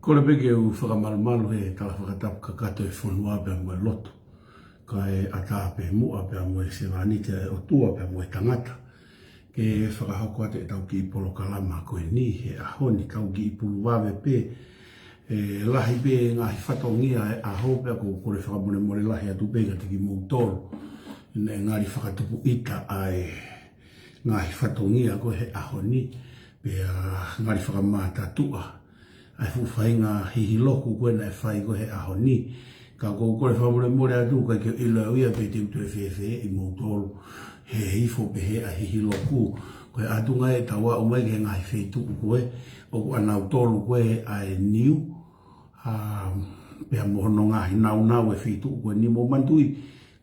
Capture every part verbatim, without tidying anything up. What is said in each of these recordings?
Kole pē ke u fakamalumalu he tala fakatapu kakato e fonua pea mo e lotu, kae ʻatā pē muʻa pea mo e sevāniti ʻa e ʻOtua pea mo e tangata, ke fakahoko atu ʻetau kiʻi polokalama ko eni he ʻaho ni, tau kiʻi pulu vave pē. ʻE lahi pē ngaahi fatongia e ʻaho, pea ʻoku ou kole fakamolemole lahi atu pē kiate kimoutolu naʻe ngali fakatupu ʻita ʻa e ngaahi fatongia ko ē he ʻaho ni, pea ngali fakamātatuʻa ʻa e fuʻu faʻahinga hihiloku ko ē naʻe fai ko ē he ʻaho ni. Ka ʻoku ou kole fakamolemole atu, ʻikai ke u ʻilo ia pe te u toe fēfeeʻi moutolu he ifo pehē ʻa e hihiloku. Ko e ʻatunga ē ʻetau aʻu mai ki he ngaahi feituʻu ko ē ʻoku ʻanautolu ko ē ʻa e niu, ʻa, pea mo hono ngaahi naunau e feituʻu ko eni. Mou manatuʻi,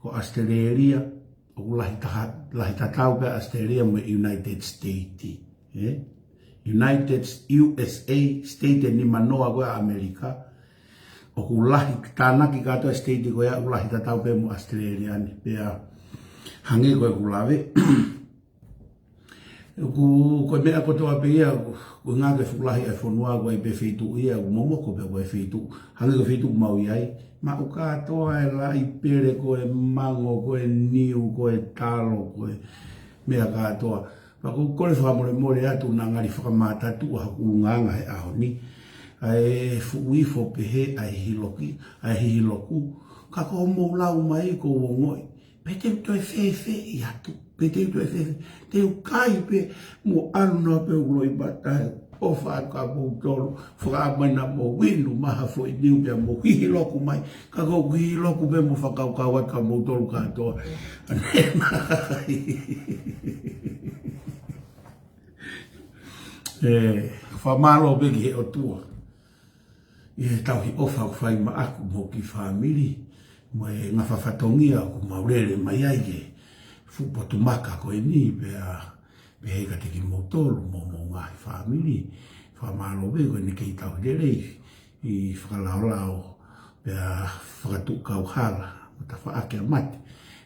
ko ʻAositelēlia, ʻoku lahi taha, lahi tatau pē ʻAositelēlia mo e United States, ē? United U S A, state ʻe nimanoa ko ē ʻa ʻAmelika. ʻOku lahi, tānaki kātoa e state ko ia ʻoku lahi tatau pē mo ʻAositelēlia ni. Pea hangē ko ʻeku lave, ʻoku, ko e meʻa kotoa pē ia, ʻoku, ʻoku ngā ke fuʻu lahi e fonua, ko e pē feituʻu ia ʻoku momoko pē ko e feituʻu. Hangē ko e feituʻu ʻoku mau ʻi ai, maʻu kātoa e laʻi pele ko e mango, ko e niu, ko e talo, ko e meʻa kātoa. Pea ʻoku ou kole fakamolemole atu naʻa ngali fakamātatuʻa hoku ʻulungaanga he ʻaho ni, ʻa e fuʻu ifo pehē ʻa e hihiloki, ʻa e hihiloku. Ka ko hoʻomou lau mai ʻoku ou ongoʻi pe te u toe fēfeeʻi atu, pe te u toe fēfeeʻi, te u kai pē mo ʻalu noa pē ʻo loi mata he ʻofa atu kia moutolu, fakaʻamu mai naʻa mou inu mai ha foʻi niu pea mou hihiloku mai, ka ko hoku hihiloku pē mo fakakaukau atu kia moutolu kātoa. ʻE, fakamālō pē ki he ʻOtua ʻi he tauhi ʻofa ʻoku fai maʻaku mo e kiʻi fāmili, mo e ngaahi fatongia ʻoku mau lele mai ai ki he fuʻu potu maka ko eni, pea pehē kiate kimoutolu mo homou ngaahi fāmili. Fakamālō pē ko eni kei tauhi lelei ʻi he fakalaolao pea fakatuʻu kauhala mo tafaʻaki ʻa mate,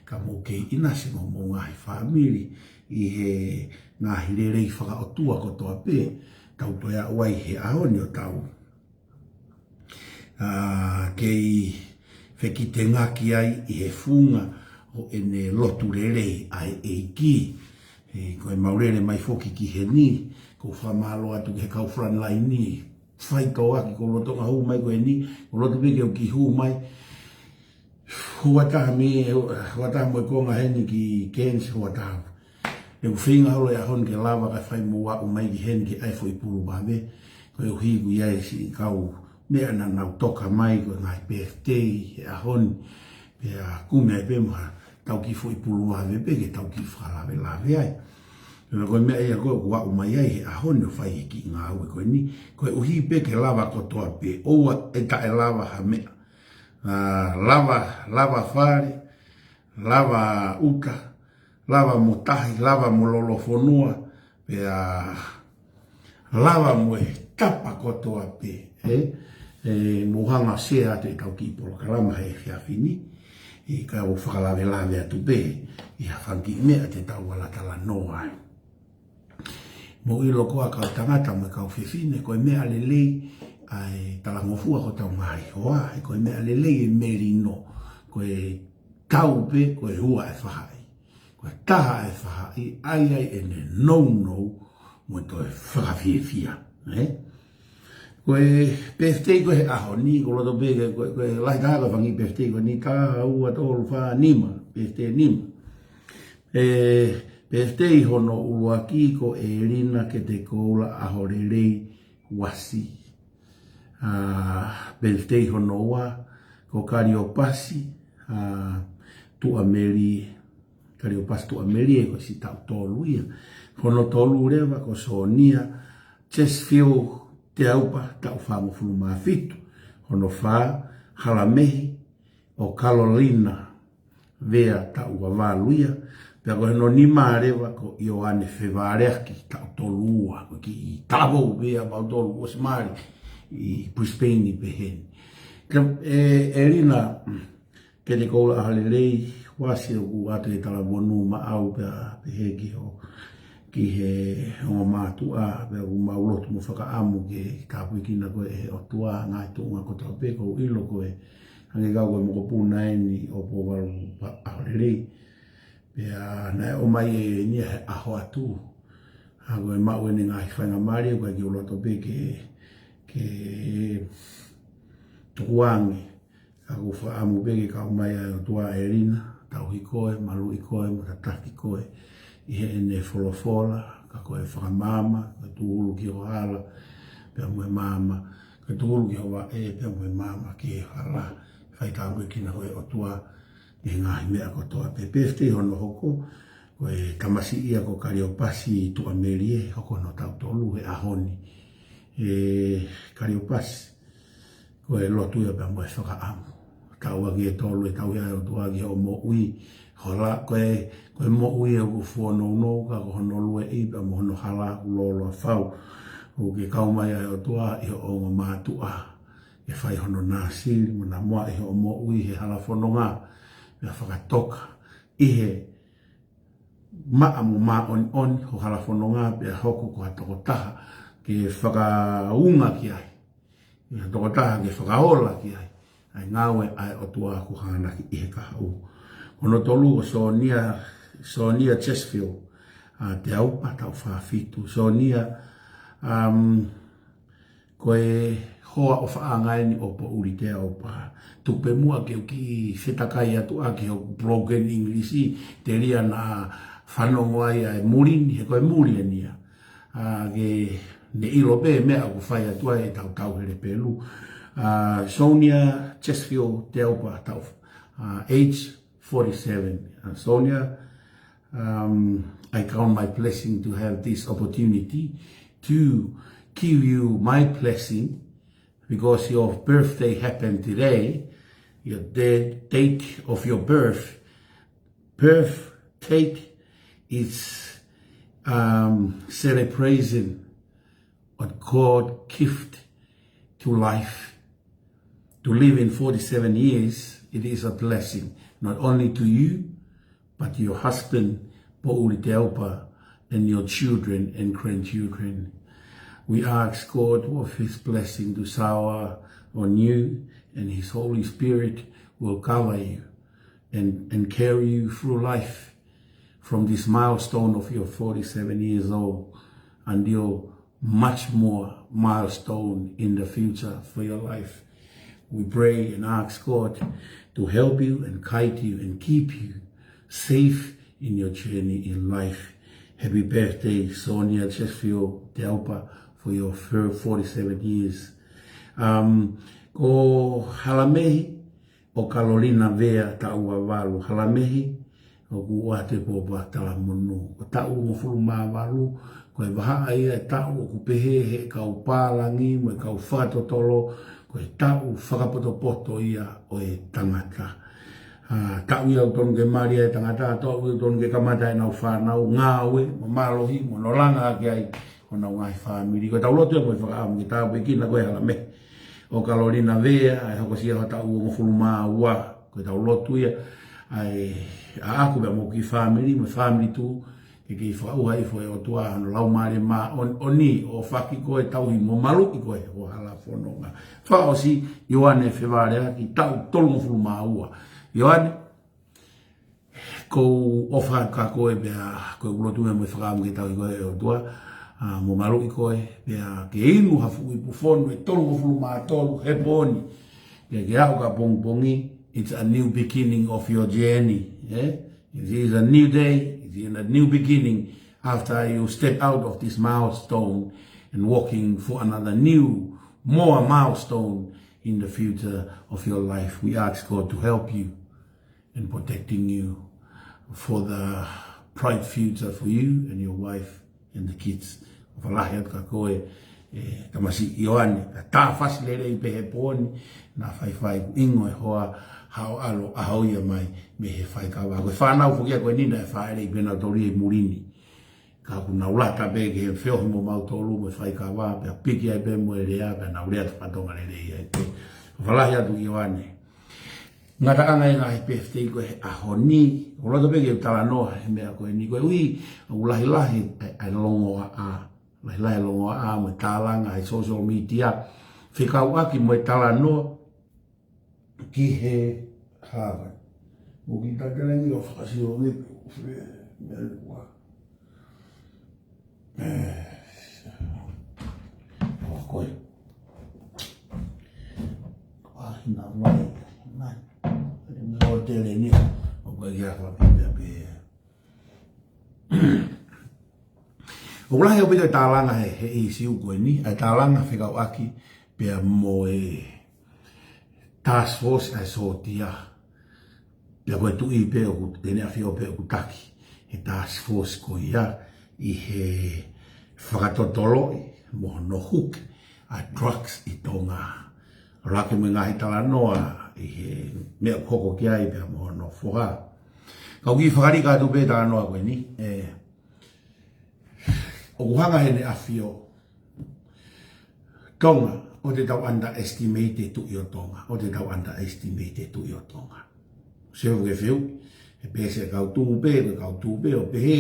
ka mou kei ʻinasi mo homou ngaahi fāmili ʻi he ngaahi lelei fakaʻotua kotoa pē tau toe aʻu ai he ʻaho ni ʻo tau, ʻa, kei fekitengaki ai ʻi he funga ʻo ʻene lotu lelei ʻa e ʻEiki. ʻE, ko e mau lele mai foki ki heni, ʻoku ou fakamālō atu ki he kau frontline ni, faitōʻaki, ʻoku ou lolotonga hū mai ko eni, ʻoku ou loto pē ke u kiʻi hū mai. Hua taha mei, hua taha mo e konga heni ki Cairns, hua taha. ʻOku ou feinga holo he ʻaho ni ke lava kae fai mo aʻu mai ki heni ke ʻai foʻi pulu vave. Koeʻuhi ʻoku ʻi ai siʻi kau meʻa naʻa nau toka mai ko e ngaahi birthday he ʻaho ni. Pea kumi ai pē mo ha tau kiʻi foʻi pulu vave pē ke tau kiʻi fakalavelave ai. Pea ko e meʻa ia ko ē ʻoku aʻu mai ai he ʻaho ni ʻo fai e kiʻi ngāue ko eni. Koeʻuhi pē ke lava kotoa pē, ʻoua ʻe taʻelava ha meʻa. ʻA, lava, lava fale, lava ʻuta, lava mo tahi, lava mo lolofonua, pea lava mo e tapa kotoa pē, ē? ʻE, mou hanga ʻo sea atu ʻetau kiʻi polokalama he efiafi ni, ʻe, kae ʻoua fakalavelave atu pē ʻi ha fanga kiʻi meʻa te tau ala talanoa ai. Mou ʻilo koā kau tangata mo e kau fefine, ko e meʻa lelei ʻa e talangofua ko hotau ngaahi hoa, he ko e meʻa lelei e melino, ko e tau pē, ko e ua e fahaʻi. Ko e taha e fahaʻi, ʻai ai ʻene nounou mo e toe fakafiefia, ē? Ko e birthday ko ē he ʻaho ni, ʻoku ou loto pē ke, ko e, ko e lahi taha ko e fanga kiʻi birthday ko eni, taha, ua, tolu, fā, nima, birthday nima. ʻE, birthday hono ʻuluaki ko ʻElina Ketekoula ʻAholelei Uasi. ʻA, birthday hono ua ko Kaliopasi, ʻa, Tuʻamelie, Kaliopasi Tuʻamelie, ʻe ko e siʻi taʻu tolu ia. Hono tolu leva ko Sonia Chesfield Teaupa, taʻu fāngofulu mā fitu. Hono fā, Halamehi ʻo Kalolina Vea, taʻu ua valu ia. Pea ko hono nima leva ko ʻIoane Fevaleaki, taʻu tolu ua, ko e kiʻi talavou pē ia ʻamautolu, ʻosi mali ʻi Brisbane pehē ni. Ka, ʻe, ʻElina Ketekoula ʻAholelei Uasi, ʻoku ʻoatu e talamonū maʻau pea pehē ki ho, ki he ongo mātuʻa, pea ʻoku mau lotu mo fakaʻamu ke tāpuekina koe ʻe he ʻOtua, ngaahi tuʻunga kotoa pē. ʻOku ou ʻilo ko e hangē ko e mokopuna eni ʻo Pouvalu Paʻaholelei. Pea naʻe ʻomai eni ia he ʻaho atu. ʻA ko e maʻu ʻene ngaahi faingamālie, ʻoku ʻikai ke u loto pē ke, ke tukuange. Ka ʻoku ou fakaʻamu pē ke kau mai ʻa e ʻOtua ʻElina, tauhi koe, maluʻi koe, mo tataki koe ʻi heʻene folofola, ka ko e fakamaama, ka tūhulu ki ho hala, pea mo e maama, ka tūhulu ki ho vaʻe, pea mo e maama ki he hala. Fai tāpuekina koe ʻe he ʻOtua ʻi he ngaahi meʻa kotoa pē. Pefitei hono hoko, ko e tamasiʻi ia ko Kaliopasi Tuʻamelie, hoko hono taʻu tolu he ʻaho ni. ʻE Kaliopasi, ko e lotu ia pea mo e fakaʻamu. Taʻu ʻaki ʻe tolu ʻe tauhi ai ʻe he ʻOtua ki hoʻo moʻui. Hala, ko e, ko e moʻui ʻoku fuonounou, ka ko hono lueʻi pea mo hono hala ʻoku lōloa fau. ʻOku ke kau mai ai ʻe he ʻOtua ʻi hoʻo ongo mātuʻa, ke fai hono nāsili mo namoaʻi hoʻo moʻui he hala fononga. Pea fakatoka ʻi he maʻa mo māʻoniʻoni ho hala fononga, pea hoko ko ha tokotaha ke fakaunga ki ai, ha tokotaha ke fakaola ki ai ʻa e ngāue ʻa e ʻOtua kuo hanganaki ʻi he kahaʻu. Ko hono tolu ko Sonia, Sonia Chesterfield, ʻa Teaupa, taʻu fā fitu. Sonia, um, ko e hoa ʻofaʻanga eni ʻo Poʻuli Teaupa. Tuku pē muʻa ke u kiʻi fetakai atu ʻaki hoku broken English, telia naʻa fanongo ai ʻa e muli ni, he ko e muli eni ia. ʻA, ke ne ʻilo pē meʻa ʻoku fai atu ai ʻetau tauhi lepelu. ʻA, Sonia Chesterfield Teaupa, taʻu, ʻa, age forty-seven. ʻA, Sonia, um, I count my blessing to have this opportunity to give you my blessing because your birthday happened today. Your da-, date of your birth, birth date is, um, celebration of God gift to life. To live in forty-seven years, it is a blessing, not only to you, but your husband, Poʻuli Teaupa, and your children and grandchildren. We ask God of His blessing to shower on you, and His Holy Spirit will cover you and, and carry you through life from this milestone of your forty-seven years old until much more milestone in the future for your life. We pray and ask God to help you and guide you and keep you safe in your journey in life. Happy birthday, Sonia Chesterfield Teaupa, for your fir-, forty-seven years. Um, ko Halamehi, ʻo Kalolina Vea, taʻu ua valu. Halamehi, ʻoku ʻoatu e pōpoaki talamonū. Ko e taʻu hongofulu mā valu, ko e vahaʻa ia e taʻu ʻoku pehē ʻe he kau pālangi mo e kau fakatotolo, ko e taʻu fakapotopoto ia ʻo e tangata. ʻA, taʻu ia ʻoku totonu ke mali ai e tangata, taʻu ia ʻoku totonu ke kamata ʻenau fānau, ngāue, mo mālohi, mo nofo langa hake ai honau ngaahi fāmili. Ko ʻetau lotu ia mo e fakaʻamu ke tāpuekina koe Halamehi ʻo Kalolina Vea, ʻa e hokosia ho taʻu hongofulu mā ua. Ko ʻetau lotu ia, ʻa e, ʻaʻaku pea mo e kiʻi fāmili, mo e fāmili tuʻu, ke kei fakaʻauha hifo ʻe he ʻOtua hono Laumālie Māʻoniʻoni ʻo ʻofa ʻaki koe, tauhi mo maluʻi koe ʻi ho hala fononga. Fakaʻosi, Ioane Fevaleaki, taʻu tolungofulu mā ua. Ioane, ʻoku ou ʻofa atu kia koe pea ko ʻeku lotu ia mo e fakaʻamu ke tauhi koe ʻe he ʻOtua, ʻa, mo maluʻi koe, pea ke inu ha fuʻu ipu fonu ʻe tolungofulu mā tolu he pō ni. Ke, ke aʻu ki he pongipongi, it's a new beginning of your journey, eh? It is a new day, it is a new beginning after you step out of this milestone and walking for another new, more milestone in the future of your life. We ask God to help you and protecting you for the bright future for you and your wife and the kids. ʻOfa lahi atu kia koe, ʻe tamasiʻi Ioane, ka tā fasi lelei pē he pō ni, naʻa faifai kuo ʻingo e hoa, hao ʻalo, ʻaho ia mai mei he faikava. Ko e fānau foki ia ko eni naʻe fāʻeleʻi pē nautolu ia ʻi muli ni. Ka kuo nau lata pē ke feohi mo mautolu mo e faikava, pea piki ai pē mo e lea, pea nau lea tapa tonga lelei ai pē. ʻOfa lahi atu Ioane. Ngataʻanga e ngaahi pēfitei ko e ʻaho ni, ʻoku ou loto pē ke u talanoa he meʻa ko eni koeʻuhi ʻoku lahilahi ʻa e, ʻa e longoaʻa, lahilahi e longoaʻa mo e tālanga he social media, fekauʻaki mo e talanoa ki he hāvai. Mo ki takele ni o fakasio ni pe u fe, meʻa ni kua. Eh, ʻo koe. Kua hina mai, mai. Mo tele ni, ʻo koe ia kua pia pia. ʻOku lahi ʻaupito e tālanga he, he ʻīsiu ko eni, ʻa e tālanga fekauʻaki pea mo e task force ʻa e sōtia. Pea ko e tuʻi pē ʻoku, ʻEne ʻAfio pē ʻoku taki he task force ko ia ʻi he fakatotoloʻi mo hono huki ʻa e drugs ʻi Tonga. ʻOlake mo e ngaahi talanoa ʻi he meʻa ʻoku hoko ki ai pea mo hono foha. Ka u kiʻi fakalika atu pē talanoa ko eni, ē, ʻoku hanga he ʻEne ʻAfio. Tonga, ʻoua te tau underestimate e Tuʻi ʻo Tonga, ʻoua te tau underestimate e Tuʻi ʻo Tonga. Sio ke feu, he pehē ʻe he kau tuʻu pē, ko e kau tuʻu pē, ʻo pehē,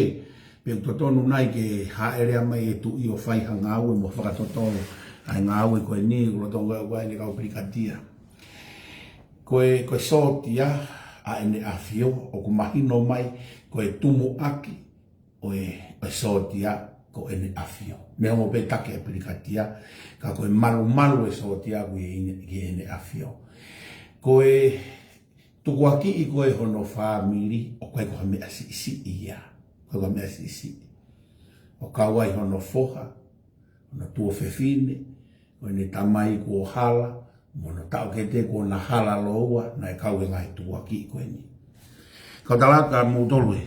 pe ʻoku totonu nai ke hāʻele mai e Tuʻi ʻo fai ha ngāue mo fakatotolo ʻa e ngāue ko eni, ʻoku lolotonga ʻoku ʻi ai ʻene kau pilikatia. Ko e, ko e sōtia ʻa ʻEne ʻAfio, ʻoku mahino mai, ko e tumuʻaki ʻo e, ʻo e sōtia ko ʻEne ʻAfio. Neongo pē taki e pilikatia, ka ko e malumalu e sōtia ko ē ʻi ʻEne, ki ʻEne ʻAfio. Ko e tukuakiʻi ko ē hono fāmili, ʻoku ʻikai ko ha meʻa siʻisiʻi ia. ʻIkai ko ha meʻa siʻisiʻi. ʻO kau ai hono foha, hono tuofefine, ko ʻene tamai kuo hala, mo hono taʻokete kuo na hala lōua, naʻe kau e ngaahi tukuakiʻi ko eni. Kau tala atu kia moutolu ē,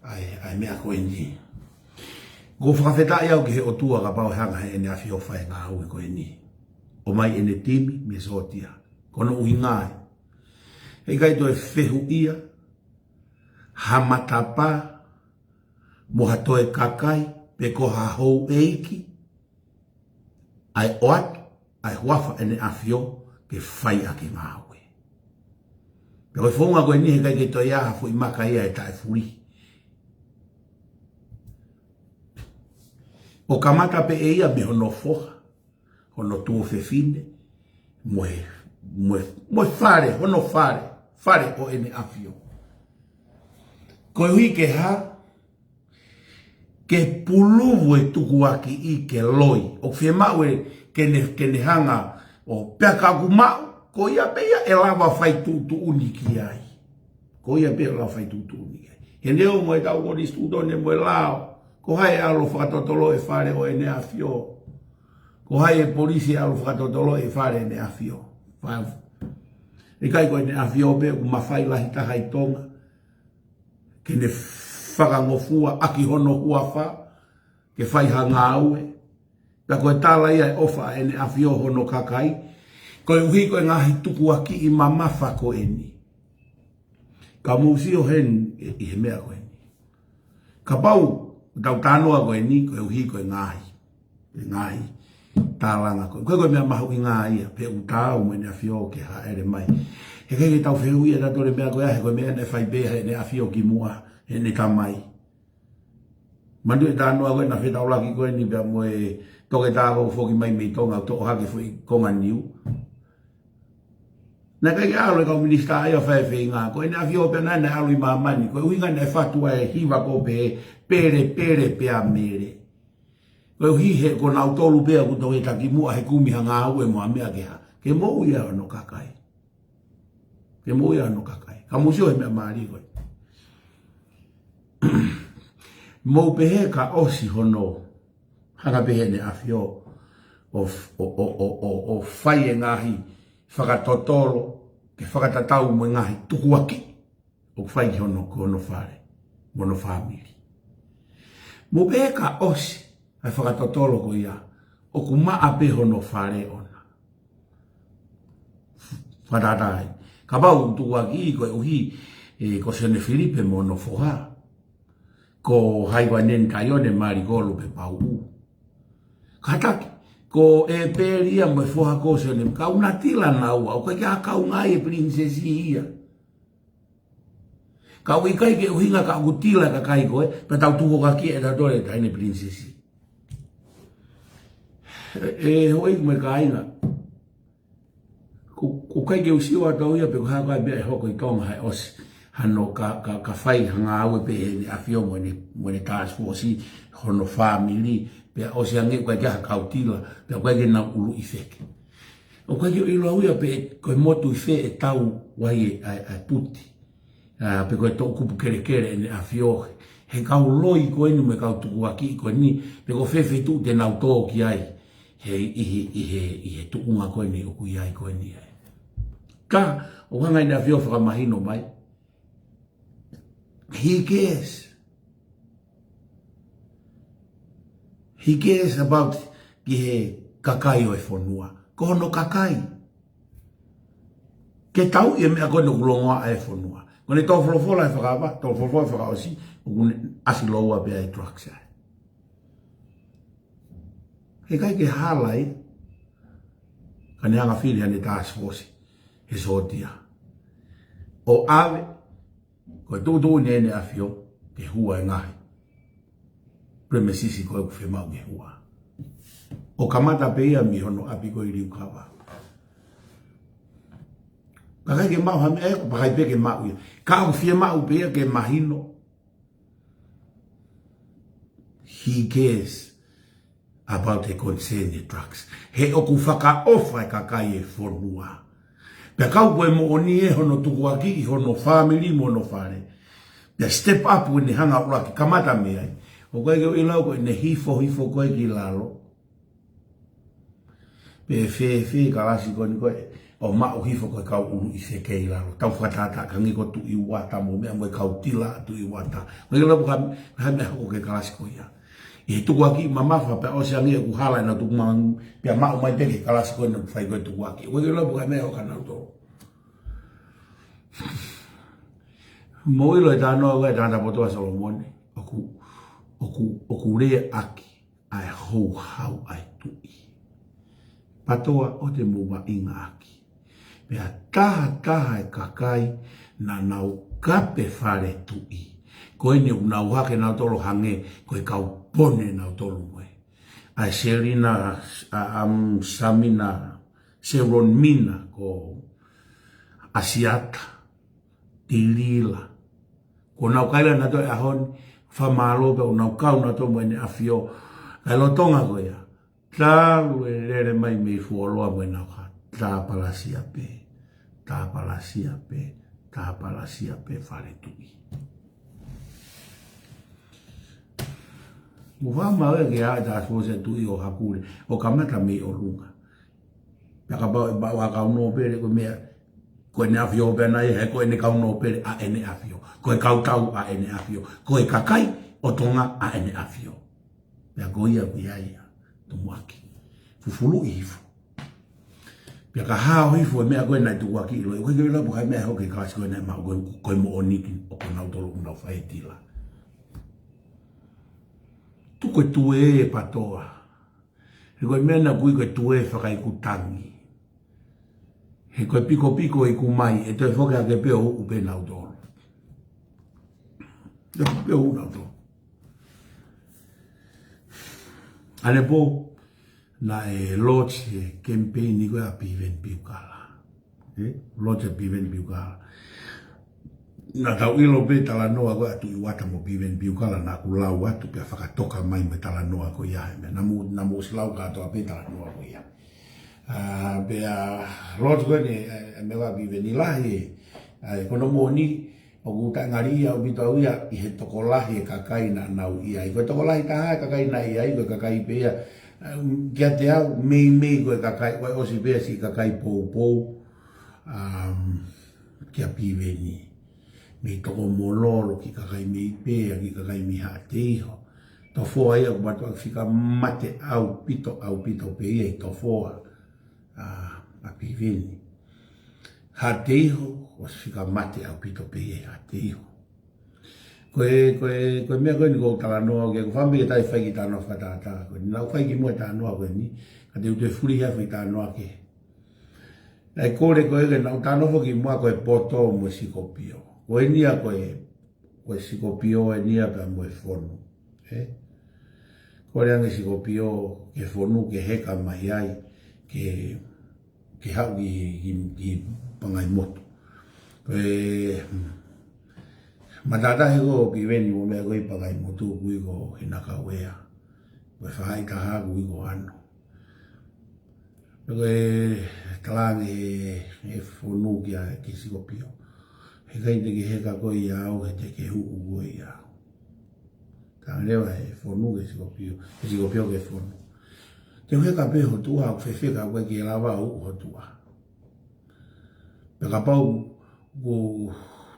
ʻa e, ʻa e meʻa ko eni. ʻOku ou fakafetaʻi au ki he ʻOtua kapau ʻe hanga he ʻEne ʻAfio ʻo fai e ngāue ko eni. ʻOmai ʻene timi mei he sōtia. Ko hono ʻuhinga ē, heʻikai toe fehuʻia ha matapā mo ha toe kakai, pe ko ha houʻeiki, ʻa e ʻoatu ʻa e huafa ʻEne ʻAfio ke fai ʻaki e ngāue. Pea ko e founga ko eni heʻikai ke toe ʻi ai ha foʻi maka ia ʻe taʻefuli. ʻO kamata pē ʻe ia mei hono foha, hono tuofefine, mo e, mo e, mo e fale, hono fale, fale ʻo ʻEne ʻAfio. Koeʻuhi ke hā, ke puluvu e tukuakiʻi ke loi. ʻOku fiemaʻu ē ke ne, ke ne hanga ʻo pea ka ʻoku maʻu, ko ia pē ia ʻe lava fai tuʻutuʻuni ki ai. Ko ia pē ʻe lava fai tuʻutuʻuni ki ai. He neongo e tau ko ni situtone mo e lao, ko hai ʻe ʻalu ʻo fakatotolo e fale ʻo ʻEne ʻAfio? Ko hai e polisi ʻe ʻalu ʻo fakatotolo e fale ʻEne ʻAfio? Fa-, ʻikai ko ʻEne ʻAfio pē ʻoku mafai lahi taha ʻi Tonga ke ne fakangofua ʻaki hono huafa ke fai ha ngāue. Pea ko e tala ia e ʻofa ʻa ʻEne ʻAfio hono kakai, koeʻuhi ko e ngaahi tukuakiʻi mamafa ko eni. Ka mou sio heni ʻi he meʻa ko eni. Kapau ʻoku tau talanoa ko eni koeʻuhi ko e ngaahi, e ngaahi tālanga ko ē. Ko e, ko e meʻa mahuʻinga ia, pe ʻoku taau mo ʻEne ʻAfio ke hāʻele mai. Heʻikai ke tau fehuʻia tautolu e meʻa ko ia, he ko e meʻa naʻe fai pē ʻe ʻEne ʻAfio kimuʻa, ʻene tamai. Manatuʻi e talanoa ko ē naʻe fetaulaki ko eni pea mo e toketā ko ē foki mai mei Tonga, toʻo hake foʻi konga niu. Naʻe ʻikai ke ʻalu e kau minisitā ia ʻo fai e feinga. Ko ʻEne ʻAfio pē naʻe, naʻe ʻalu ʻi māmani. Ko e ʻuhinga naʻe fatu ai e hiva ko ē pē, pele, pele pea mele. Koeʻuhi he ko nautolu pē ʻoku toketā kimuʻa he kumi ha ngāue mo ha meʻa ke hā. Ke moʻui ai hono kakai. Ke moʻui ai hono kakai. Ka mou sio he meʻa mālie ko ē. Mou pehē ka ʻosi hono hanga pē he ʻEne ʻAfio ʻo, ʻo, ʻo fai e ngaahi fakatotolo, ke fakatatau mo e ngaahi tukuakiʻi ʻoku fai ki hono, ki hono fale, mo hono fāmili. Mou pehē ka ʻosi ʻa e fakatotolo ko ia, ʻoku maʻa pē hono fale ʻona. Fakatātā ai. Kapau ʻoku tukuakiʻi koeʻuhi, ē, ko Sione Filipe mo hono foha. Ko Haivaineni Taione, Malikolu pe Pauʻu. Kātaki, ko ʻEpeli ia mo e foha ko Sione, kau natila naua, ʻoku ʻikai ke ʻi ai ha kaungā ʻi he pilinisesi ia. Ka ʻoku ʻikai ke ʻuhinga ka ʻoku tila e kakai ko ē, pea tau tukuakiʻi ʻe tautolu e taʻahine pilinisesi. ʻE, ʻe houʻeiki mo e kāinga. Ko, ʻoku ʻikai ke u sio atu au ia pe ko e hā e meʻa ʻe hoko ʻi Tonga he ʻosi hano ka, ka, ka fai ha ngāue pē ʻe he ʻEne ʻAfio mo ʻene, mo ʻene task force, hono fāmili, pea ʻosi ange ʻoku ʻikai ke ʻi ai ha kau tila, pea ʻoku ʻikai ke nau ʻuluʻi feke. ʻOku ʻikai ke u ʻilo au ia pe ko e motu ʻi fē ʻe tau ai e, ʻa e, ʻa e puti. ʻA, pe ko e toʻukupu kelekele ʻEne ʻAfio he kau loi ko eni mo e kau tukuakiʻi ko eni, pe ko fē feituʻu te nau tō ki ai he, ʻi he, ʻi he, ʻi he tuʻunga ko eni ʻoku ʻi ai ko eni ai. Ka, ʻoku hanga ʻe ʻEne ʻAfio ʻo fakamahino mai. He cares. He cares about ki he kakai ʻo e fonua. Ko hono kakai. Ke tau ʻi he meʻa ko eni ʻoku longoaʻa e fonua. Ko ʻene tōfolofola ʻe fakaava, tōfolofola ʻe fakaʻosi, ʻoku ne ʻasi loua pē ʻa e drugs ai. He ʻikai ke hala ia, ka ne hanga fili haʻane task force he sōtia. ʻO ʻave, ko e tuʻutuʻuni ʻEne ʻAfio, ke hua e ngaahi premises ko ē ʻoku fiemaʻu ke hua. ʻO kamata pē ia mei hono ʻapi ko ē ʻi Liukava. Pea ʻikai ke maʻu ha meʻa, pea ʻikai pē ke maʻu ia. Ka ʻoku fiemaʻu pē ia ke mahino. He cares about the concern e drugs. He ʻoku fakaʻofa e kakai e fonua. Pea kau ko e moʻoni ʻe hono tukuakiʻi hono fāmili mo hono fale. Pea step up ʻene hanga ʻo ʻuluaki kamata mei ai. ʻOku ʻikai ke u ʻilo au ko ʻene hifo hifo ko ē ki lalo. Pe fēfē e kalasi ko eni ko ē, ʻo maʻu hifo ko e kau ʻuluʻi feke ʻi lalo. Tau fakatātā ka ngi ko Tuʻi Uata mo meʻa mo e kau tila Tuʻi Uata. Ko e lau ka, ka meʻa hoko ki he kalasi ko ia. ʻI he tukuakiʻi mamafa pea ʻosi ange ʻoku hala ʻenau tukumangu, pea maʻu mai pē ki he kalasi ko eni ʻoku fai ko ē tukuakiʻi. Ko e lau ka meʻa hoko ka nau tō. Mou ʻilo e talanoa ko ē ʻa e tangata poto ʻa Solomone. ʻOku, ʻoku, ʻoku lea ʻaki ʻa e houhau ʻa e tuʻi. Patoa ʻoua te mou vaʻinga ʻaki. Pea taha taha e kakai naʻa nau kape fale tuʻi. Ko eni ʻoku nau hake nautolu hangē ko e kau pone nautolu mo e. ʻA e Selina, ʻa, ʻa, um, Samina, Selon Mina, ko Asiata, Tilila. Ko nau kaila nautolu he ʻaho ni, fakamālō pē ʻoku nau kau nautolu mo ʻEne ʻAfio. Kae lolotonga ko ia. Talu e lele mai mei fuoloa mo ʻenau ka. Tāpalasia pē. Tāpalasia pē. Tāpalasia pē fale tuʻi. Mo fama ʻe ke ʻai task force tuʻi ʻo hakule. ʻO kamata mei ʻolunga. Pea kapau ʻe maʻu ha kau nōpele ko e meʻa, ko ʻEne ʻAfio pē ʻana ia, he ko ʻene kau nōpele ʻa ʻEne ʻAfio. Ko e kau tau ʻa ʻEne ʻAfio. Ko e kakai ʻo Tonga ʻa ʻEne ʻAfio. Pea ko ia ʻoku ʻi ai ia. Tumuʻaki. Fufuluʻi hifo. Pea ka hao hifo e meʻa ko ē naʻe tukuakiʻi loi. ʻOku ʻikai ke u ʻilo pe ko e hā e meʻa ʻe hoko ki he kalasi ko ē naʻe maʻu ko ē, ko e moʻoni ki ʻoku nautolu ʻoku nau fai e tila. Tuku e tuē ʻe Patoa. He ko e meʻa naʻa ku ui ko e tuē fakaikutangi. He ko e pikopiko iku mai, ʻe toe foki hake pē ʻo uʻu pē nautolu. Toe uʻu pē nautolu. ʻAnepō, naʻe launch e campaign ko ē ʻa Piveni Piukala. ʻE, launch ʻa Piveni Piukala. Naʻa tau ʻilo pē talanoa ko ē ʻa Tuʻi Uata mo Piveni Piukala naʻa ku lau atu pea fakatoka mai mo e talanoa ko ia he meʻa. Naʻa mou, naʻa mou ʻosi lau kātoa pē talanoa ko ia. ʻA, pea launch ko eni, ʻe, ʻe meʻa ʻa Piveni lahi, ʻa, ko hono moʻoni, ʻoku taʻengaliʻi ʻaupito au ia ʻi he tokolahi e kakai naʻa nau ʻi ai. Ko e tokolahi taha e kakai naʻe ʻi ai, ko e kakai pē ia, um, kiate au, meimei ko e kakai, ko e ʻosi pē ia siʻi kakai poupou, um, kia Piveni. Mei Tokomololo ki kakai mei Pea, ki kakai mei Haʻateiho. Tofoa ia ʻoku mātuʻaki fika mate ʻaupito, ʻaupito pē ia ʻi Tofoa. ʻA, ʻa Piveni. Haʻateiho, ʻosi fika mate ʻaupito pē ia ʻi Haʻateiho. Ko e, ko e, ko e meʻa ko eni ʻoku ou talanoa, ke ko fami e tai fai ki talanoa fakatātā. Ko eni naʻa ku fai kimuʻa e talanoa ko eni, ka te u toe fuli hifo e talanoa kehe. ʻA e kole ko ē ke naʻa ku talanoa foki kimuʻa ko e poto mo e sikopio. Ko eni ia ko e ko e sikopio eni ia pea mo e fonu. Ē? Kole ange sikopio ke fonu ke heka mai ai, ke, ke haʻu ki, ki, ki Pangaimotu. Ko e, matātahi ko Piveni mo e meʻa ko ē ʻi Pangaimotu ʻoku ui ko Hinakauea. Ko e faʻahitaha ʻoku ui ko Ano. Ko e talaange ʻe he fonu kia, ki sikopio. Heʻikai te ke heka koe ʻia au he te ke uʻu koe ʻia au. Talaange leva ʻe he fonu ki sikopio, ʻe sikopio ki he fonu. Te u heka pē ho tuʻa, ʻoku fefeka koe ke lava uʻu ho tuʻa. Pea kapau ʻoku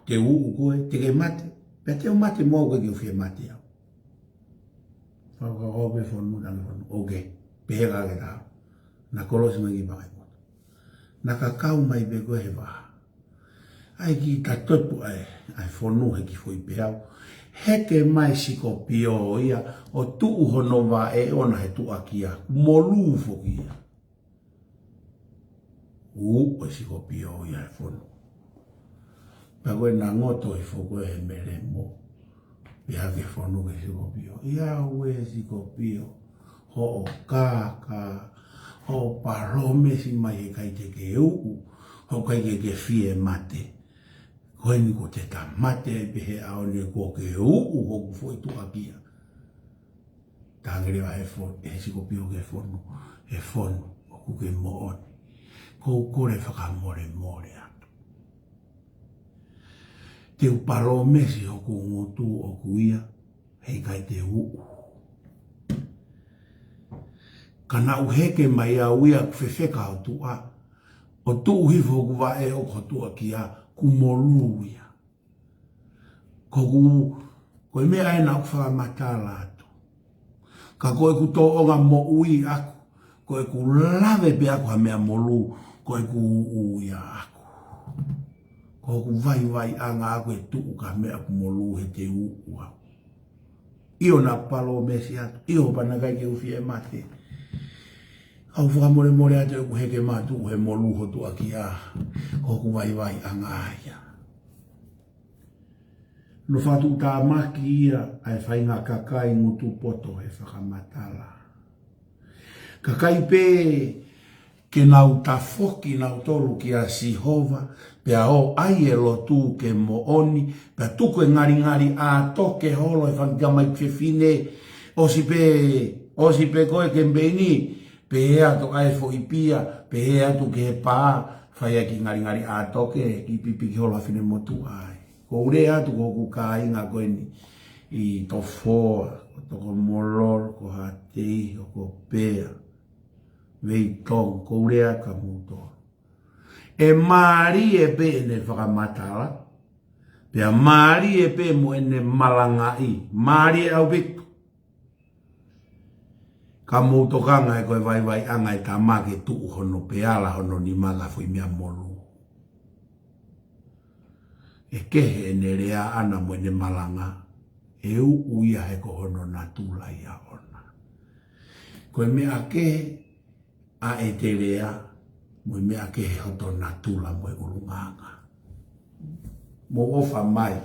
te uʻu koe, te ke mate. Pea te u mate mo au koe ke u fie mate au. Fakakaukau pē fonu, talaange fonu. Ok, pehē ka ke tau. Na kolosi mai ki Pangaimotu. Na kakau mai pē koe he vaha. ʻAi ki ta toepu ai, ʻai fonu he ki foʻi peau. Heke mai sikopio ia, ʻo tuʻu hono vaʻe ʻona he tuʻa kia. Molū foki ia. Uʻu ʻe sikopio ia he fonu. Pea ko e na ngoto ʻi foʻi ko e he melemo. Pea ke fonu ke sikopio. ʻIa ue sikopio. Hoʻo kākā. Hoʻo palōmesi mai heʻikai te ke uʻu. Hoʻo ʻikai ke ke fie mate. Ko eni ko te ta mate ai pē he ʻaho ni ko ke uʻu hoku foʻi tuʻa kia. Talaange leva he fonu, he sikopio ki he fonu, he fonu, ʻoku ke moʻoni. Ko u kole fakamolemole atu. Te u palōmesi hoku ngutu ʻoku ia, heʻikai te u uʻu. Ka naʻa ku heke mai au ia ʻoku fefeka ho tuʻa, ʻo tuʻu hifo hoku vaʻe ʻoku ho tuʻa kia, kuo molū ia. Ko ʻeku, ko e meʻa ē naʻa ku fakamatala atu. Ka ko ʻeku tōʻonga moʻui ʻaku, ko ʻeku lave pē ʻaku ha meʻa molū, ko ʻeku uʻu ia ʻaku. Ko hoku vaivaiʻanga ʻaku ʻe tuʻu ki ha meʻa ʻoku molū he te u uʻu au. ʻIo naʻa ku palōmesi atu, ʻio pea naʻe ʻikai ke u fie mate. ʻOku ou fakamolemole atu ʻeku heke mai ʻo tuʻu he molū ho tuʻa kia, ko hoku vaivaiʻanga ia. Naʻe fakatuʻutāmaki ia ʻa e faʻahinga kakai ngutu poto he fakamatala. Kakai pē ke nau tafoki nautolu kia Sihova, pea ō ʻai e lotu ke moʻoni, pea tuku e ngalingali ʻātoke holo he fanga kiʻi tamai fefine, ʻosi pē, ʻosi pē ko e kemipeini, pehē atu ʻa e foʻi pia, pehē atu ki he pā, fai ʻaki e ngalingali ʻātoke, kiʻi pipiki holo ha finemotuʻa ai. Ko u lea atu ko hoku kāinga ko eni ʻi Tofoa, ko Tokomololo, ko Hatei, ko Pea, Veitongo, ko u lea atu kia moutolu. ʻE mālie pē ʻene fakamatala, pea mālie pē mo ʻene malangaʻi, mālie ʻaupito. Ka mou tokanga ē ko e vaivaiʻanga e tama ke tuʻu hono peala hono nima ki ha foʻi meʻa molū. ʻE kehe ʻene lea ʻana mo ʻene malanga, ʻe uʻu ia he ko hono natula ia ʻona. Ko e meʻa kehe ʻa ʻete lea, mo e meʻa kehe hoto natula mo e ʻulungaanga. Mou ʻofa mai.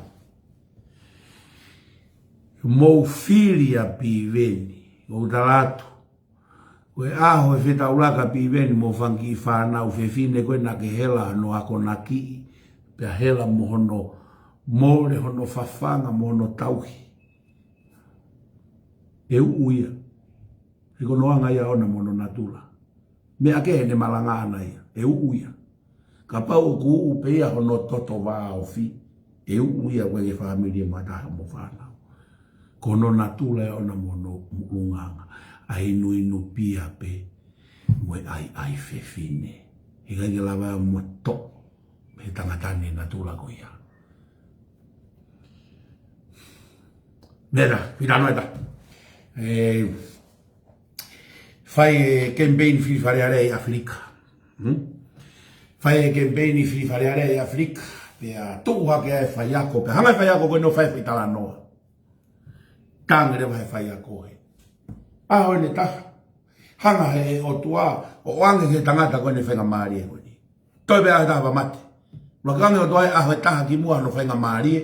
Mou fili ʻa Piveni, ʻoku ou tala atu. Ko e ʻaho ʻe fetaulaki ʻa Piveni mo e fanga kiʻi fānau fefine ko ē naʻa ke hela hono akonakiʻi, pea hela mo hono mole hono fafanga mo hono tauhi. ʻE uʻu ia. He ko hono anga ia ʻona mo hono natula. Meʻa kehe ʻene malanga ʻana ia. ʻE uʻu ia. Kapau ʻoku uʻu pē ia hono toto vāofi, ʻe uʻu ia ko e fāmili mo e taha mo e fānau. Ko hono natula ia ʻona mo hono ʻulungaanga. ʻA e inuinu pia pē, mo e ʻaiʻai fefine. Heʻikai ke lava ia mo toʻo, he tangata ni natula ko ia. Mera, fitano eta. ʻE, fai e kemipeini fili Fale Alea ʻi ʻAfilika. Hmm? Fai e kemipeini fili Fale Alea ʻi ʻAfilika. Pea tuʻu hake ʻa e faiako, pea hanga ʻe he faiako ko eni ʻo fai e foʻi talanoa. Talaange leva ʻe he faiako he ʻaho ʻe taha. Hanga ʻe he ʻOtua ʻo ʻoange ki he tangata ko eni e faingamālie ko eni. Toe pē ʻaho ʻe taha pea mate. Laka ange ʻOtua he ʻaho ʻe taha kimuʻa hono faingamālie.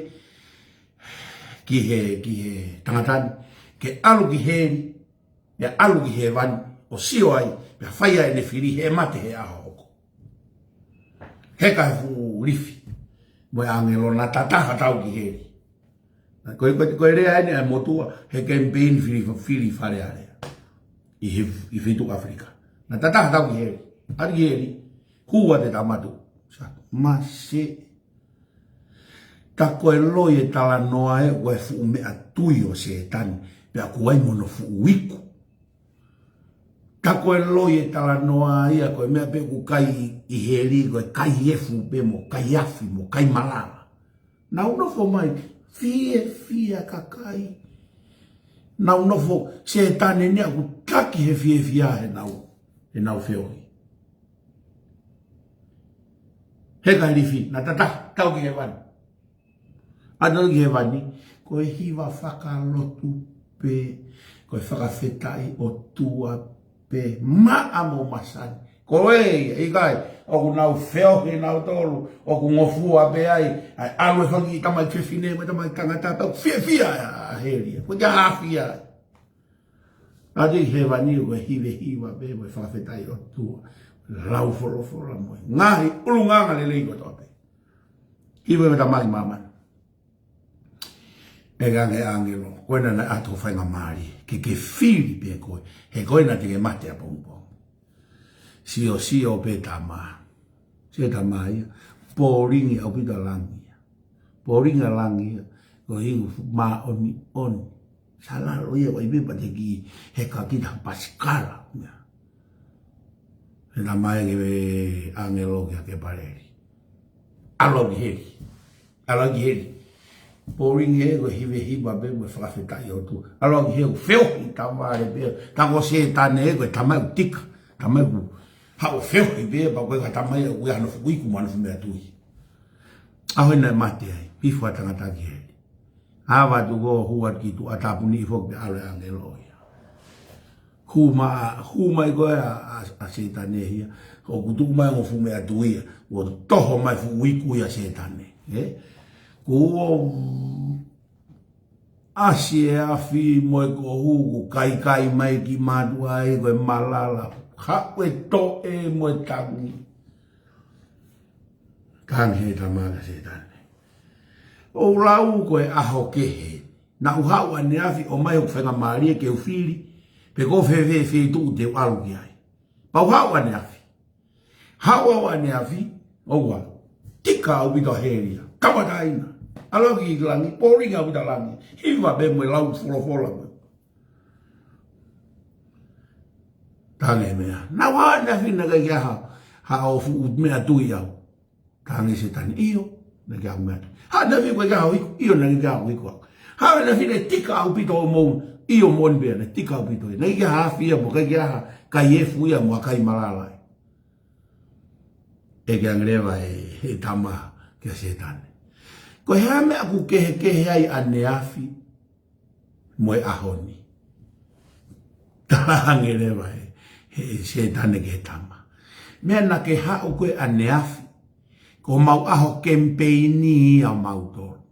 ki he, ki he tangata ni, ke ʻalu ki heli, pea ʻalu ki hēvani, ʻo sio ai, pea fai ai ʻene fili he mate he ʻaho hoko. Heka he fuʻu lifi, mo e ʻāngelo naʻa tataha tau ki heli. Ko e, ko e, ko e lea eni ʻa e motuʻa, he kemipeini fili, fili Fale Alea. ʻI he, ʻi Feituʻu ʻAfilika. Naʻa tataha tau ki heli. ʻAlu ki heli, hū atu e tama tuʻu. Sa, mase. Ta ko e loi e talanoa ē, ko e fuʻu meʻa tui ʻo Sētane, pea ʻoku ʻi ai mo hono fuʻu iku. Ta ko e loi e talanoa ia, ko e meʻa pē ʻoku kai ʻi heli, ko e kai efu pē mo kai afi, mo kai malala. Nau nofo mai, fiefia kakai. Nau nofo, Sētane ni ʻoku taki he fiefia heʻenau, heʻenau feohi. Heka he lifi, naʻa tataha, tau ki hēvani. ʻAlu ki hēvani, ko e hiva fakalotu pē, ko e fakafetaʻi ʻOtua pē, maʻa mo masani. Ko e, ʻikai, ʻoku nau feohi nautolu, ʻoku ngofua pē ai, ʻa e ʻalu e fanga kiʻi tamaiki fefine, mo e tamaiki tangata, tau fiefia ʻa heli, ko e afi ia. ʻAlu ki hēvani ko e hivehiva pē, ko e fakafetaʻi ʻOtua. Lau folofola mo e ngaahi ʻulungaanga lelei kotoa pē. Hiva mo e tamaiki māmani. ʻEke ange ʻāngelo, ko ena naʻe ʻoatu ho faingamālie, ke ke fili pē koe, he ko ena te ke mate ʻapongipongi. Siosio pē tama. Sio tama ia, pōlingi ʻaupito ʻa langi ia. Pōlingi ʻa langi ia, ko e hingu māʻoniʻoni. Sa lalo ia, ʻoku ʻi ai pē pea te ke heka kita pasikala. Ia. He tama ia ki he ʻāngelo kia Kepaleli. ʻAlu ki heli. ʻAlu ki heli. Pōlingi ē, ko e hivehiva pē, ko e fakafetaʻi ʻOtua. ʻAlu ki heli, feohi tavale pē. Ta ko Sētane ē, ko e tama ʻoku tika. Tama ʻoku haʻu feohi pē, pea ko e ka tama ia, ʻoku ʻi ai hano fuʻu iku mo hano fuʻu meʻa tui. ʻAho ē naʻe mate ai, hifo ʻa e tangata ki heli. ʻAva atu ko ē, hū atu ki tuʻa, tāpuni foki pē ʻalu e ʻāngelo ia. Hū mai, hū mai ko ē ʻa, ʻa, ʻa Sētane ia. ʻOku tuʻu mai hono fuʻu meʻa tui ia. ʻO toho mai fuʻu iku ia ʻa Sētane. Ē? Kuo ʻasi e afi mo e kohu, kuo kaikai mai ki mātuʻa ai, ko e malala. Haʻu e toʻe mo e tangi. Tangi he tama kia Sētane. ʻOu lau ko e ʻaho kehe. Naʻa ku haʻu ʻaneafi ʻo ʻomai hoku faingamālie ke u fili, pe ko fē fē feituʻu te u ʻalu ki ai. Pea u haʻu ʻaneafi. Haʻu au ʻaneafi, ʻoua. Tika ʻaupito heli ia. Kamataʻina. ʻAlu ki langi, pōlingi ʻaupito langi. Hiva pē mo e lau folofola mo e. Tangi meʻa. Naʻa ku haʻu ʻaneafi naʻe ʻikai ke ʻi ai ha, haʻo fuʻu meʻa tui au. Tangi Sētane, ʻio, naʻe ʻikai ke ʻi ai ha meʻa. Haʻu ʻaneafi ko e ʻikai ke ʻi ai ha iku, ʻio, naʻe ʻikai ke ʻi ai ha iku. Haʻu ʻaneafi naʻe tika ʻaupito hoʻomou, ʻio moʻoni pē, naʻe tika ʻaupito. Naʻe ʻikai ke ʻi ai ha afi ia mo, ʻikai ke ʻi ai ha kai efu ia mo ha kai malala. ʻEke ange leva ʻe he tama kia Sētane. Ko e hā e meʻa ʻoku kehekehe ai ʻaneafi mo e ʻaho ni? Tala ange leva ʻe, ʻe Sētane ki he tama. Meʻa naʻa ke haʻu koe ʻaneafi, ko homau ʻaho kemipeini ia ʻomautolu.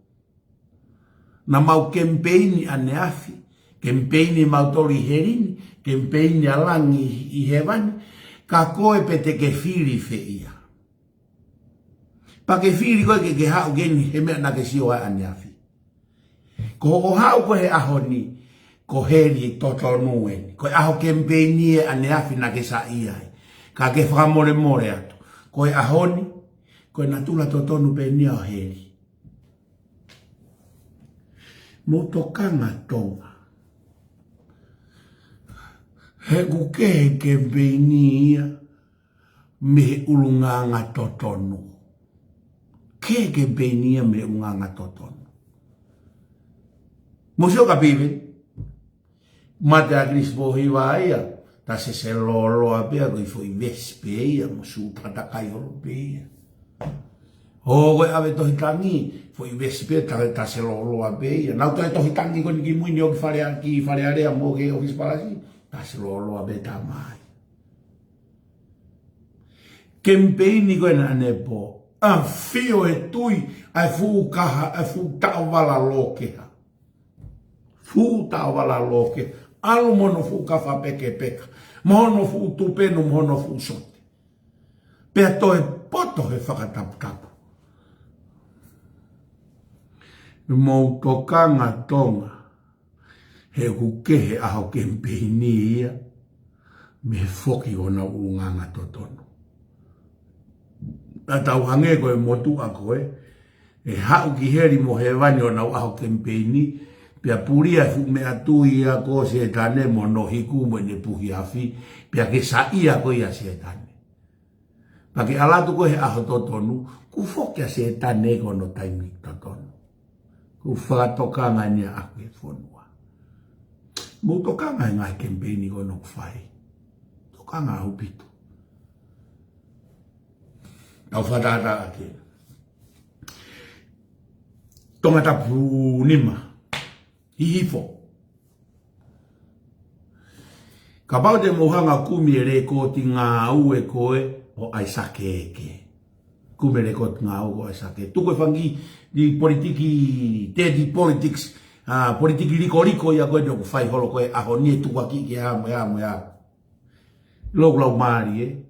Naʻa mau kemipeini ʻaneafi, kemipeini mautolu ʻi heli ni, kemipeini ʻa langi ʻi hēvani, ka ko e pē te ke fili fē ia. Pea ke fili koe ke ke haʻu ki heni he meʻa naʻa ke sio ai ʻaneafi. Ko hoʻo haʻu ko ē he ʻaho ni, ko heli totonu eni. Ko e ʻaho kemipeini ē ʻaneafi naʻa ke saiʻia ai. Ka ke fakamolemole atu. Ko e ʻaho ni, ko e natula totonu pē eni ia ʻo heli. Mou tokanga Tonga. He ʻoku kehe kemipeini ia mei he ʻulungaanga totonu. Kehe kemipeini ia mei he ʻulungaanga totonu. Mou sio ka piveni. Mate ʻa ʻAkilisi Pōhiva ia, ta sese lōloa pē ia, ko e foʻi vesi pē ia, mo e suit patakai holo pē ia. ʻO ko e ʻave tohi tangi, foʻi vesi pē, ta, ta sese lōloa pē ia. Nau toe tohi tangi ko eni ki mui ni ʻo ki Fale, ki Fale Alea mo ki ʻōfisi palasi, ta sese lōloa pē tama ai. Kemipeini ko ena ʻanepō, ʻafio e tui, ʻa e fuʻu kaha, ʻa e fuʻu taʻovala lōkeha. Fuʻu taʻovala loke, ʻalu mo hono fuʻu kafa pekepeka, mo hono fuʻu tupenu, mo hono fuʻu sote. Pea toe poto he fakataputapu. Mou tokanga Tonga, he ʻoku kehe ʻaho kemipeini ia mei he foki ʻo honau ʻulungaanga totonu. Naʻa tau hangē ko e motuʻa ko ē, ʻe haʻu ki heli mo hēvani ʻo nau ʻaho kemipeini, pea pulia e fuʻu meʻatui ia ko Sētane mo hono hiku mo ʻene puhi afi, pea ke saiʻia koe ʻia Sētane. Pea ke ʻalu atu koe he ʻaho totonu, kuo foki ʻa Sētane ko hono taimi totonu. Kuo fakatokanga ʻeni ʻaʻaku he fonua. Mou tokanga he ngaahi kemipeini ko ena ʻoku fai. Tokanga ʻaupito. Tau fakatātā ake. Tongatapu nima. Hihifo. Kapau te mou hanga ʻo kumi e lēkooti ngāue ko ē ʻo ʻAisake Eke. Kumi e lēkooti ngāue ko ʻAisake. Tuku e fanga kiʻi politiki, dirty politics, ʻa, politiki likoliko ia ko ē ʻoku fai holo ko ē ʻaho ni ʻe tukuakiʻi ki he amo, amo, amo. Loku lau mālie,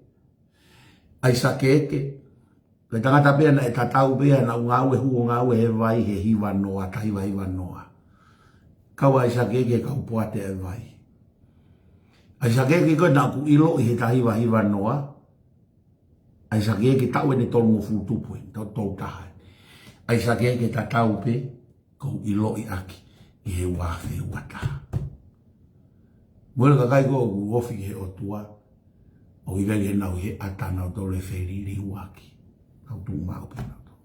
ʻAisake Eke. Ko e tangata pē ia naʻe tatau pē ia naʻa nau ngāue, hū ʻo ngāue he vai he hiva noa, taha hiva hiva noa. Kau ʻAisake Eke he kau poate e vai. ʻAisake Eke ko ē naʻa ku ʻiloʻi he taha hiva hiva noa. ʻAisake Eke taʻu ʻene tolungofulu tupu ē, taʻu tolu taha. ʻAisake Eke tatau pē ʻoku ou ʻiloʻi ʻaki ʻi he ua afe ua taha. Mo e kakai ko ē ʻoku ofi ki he ʻOtua, ʻoku ʻikai ke nau ʻi he ʻata nautolu ʻe feliliuaki. Nau tuʻu maʻu pē nautolu.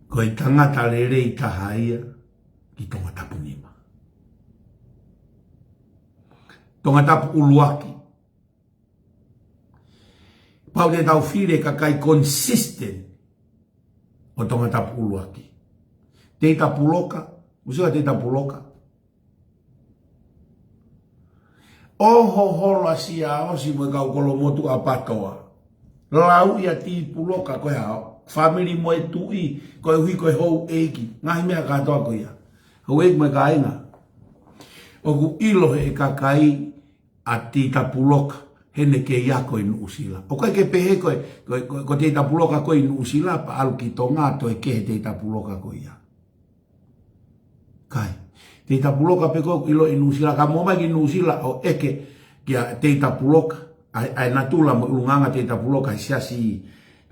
Ko e tangata lelei taha ia ki Tongatapu nima. Tongatapu ʻuluaki. Pau te tau fili e kakai consistent ʻo Tongatapu ʻuluaki. Teita Puloka, ʻusi ʻa Teita Puloka. ʻOho holo ʻa Siaosi mo e kau kolomotuʻa PATOA. Lau ia Tī Puloka ko e hao. Fāmili mo e tuʻi, koeʻuhi ko e houʻeiki. Ngaahi meʻa kātoa ko ia. Houʻeiki mo e kāinga. ʻOku ʻilo he kakai ʻa Teita Puloka, heʻene kei ako ʻi Nuʻusila. ʻOku ʻikai ke pehē ko e, ko e, ko e, ko Teita Puloka ko ē ʻi Nuʻusila, pea ʻalu ki Tonga, toe kehe Teita Puloka ko ia. ʻIkai. Teita Puloka pē ko ē ʻoku ʻilo ʻi Nuʻusila, ka mou ō mai ki Nuʻusila ʻo ʻeke kia Teita Puloka, ʻa e, ʻa e natula mo e ʻulungaanga Teita Puloka he siasi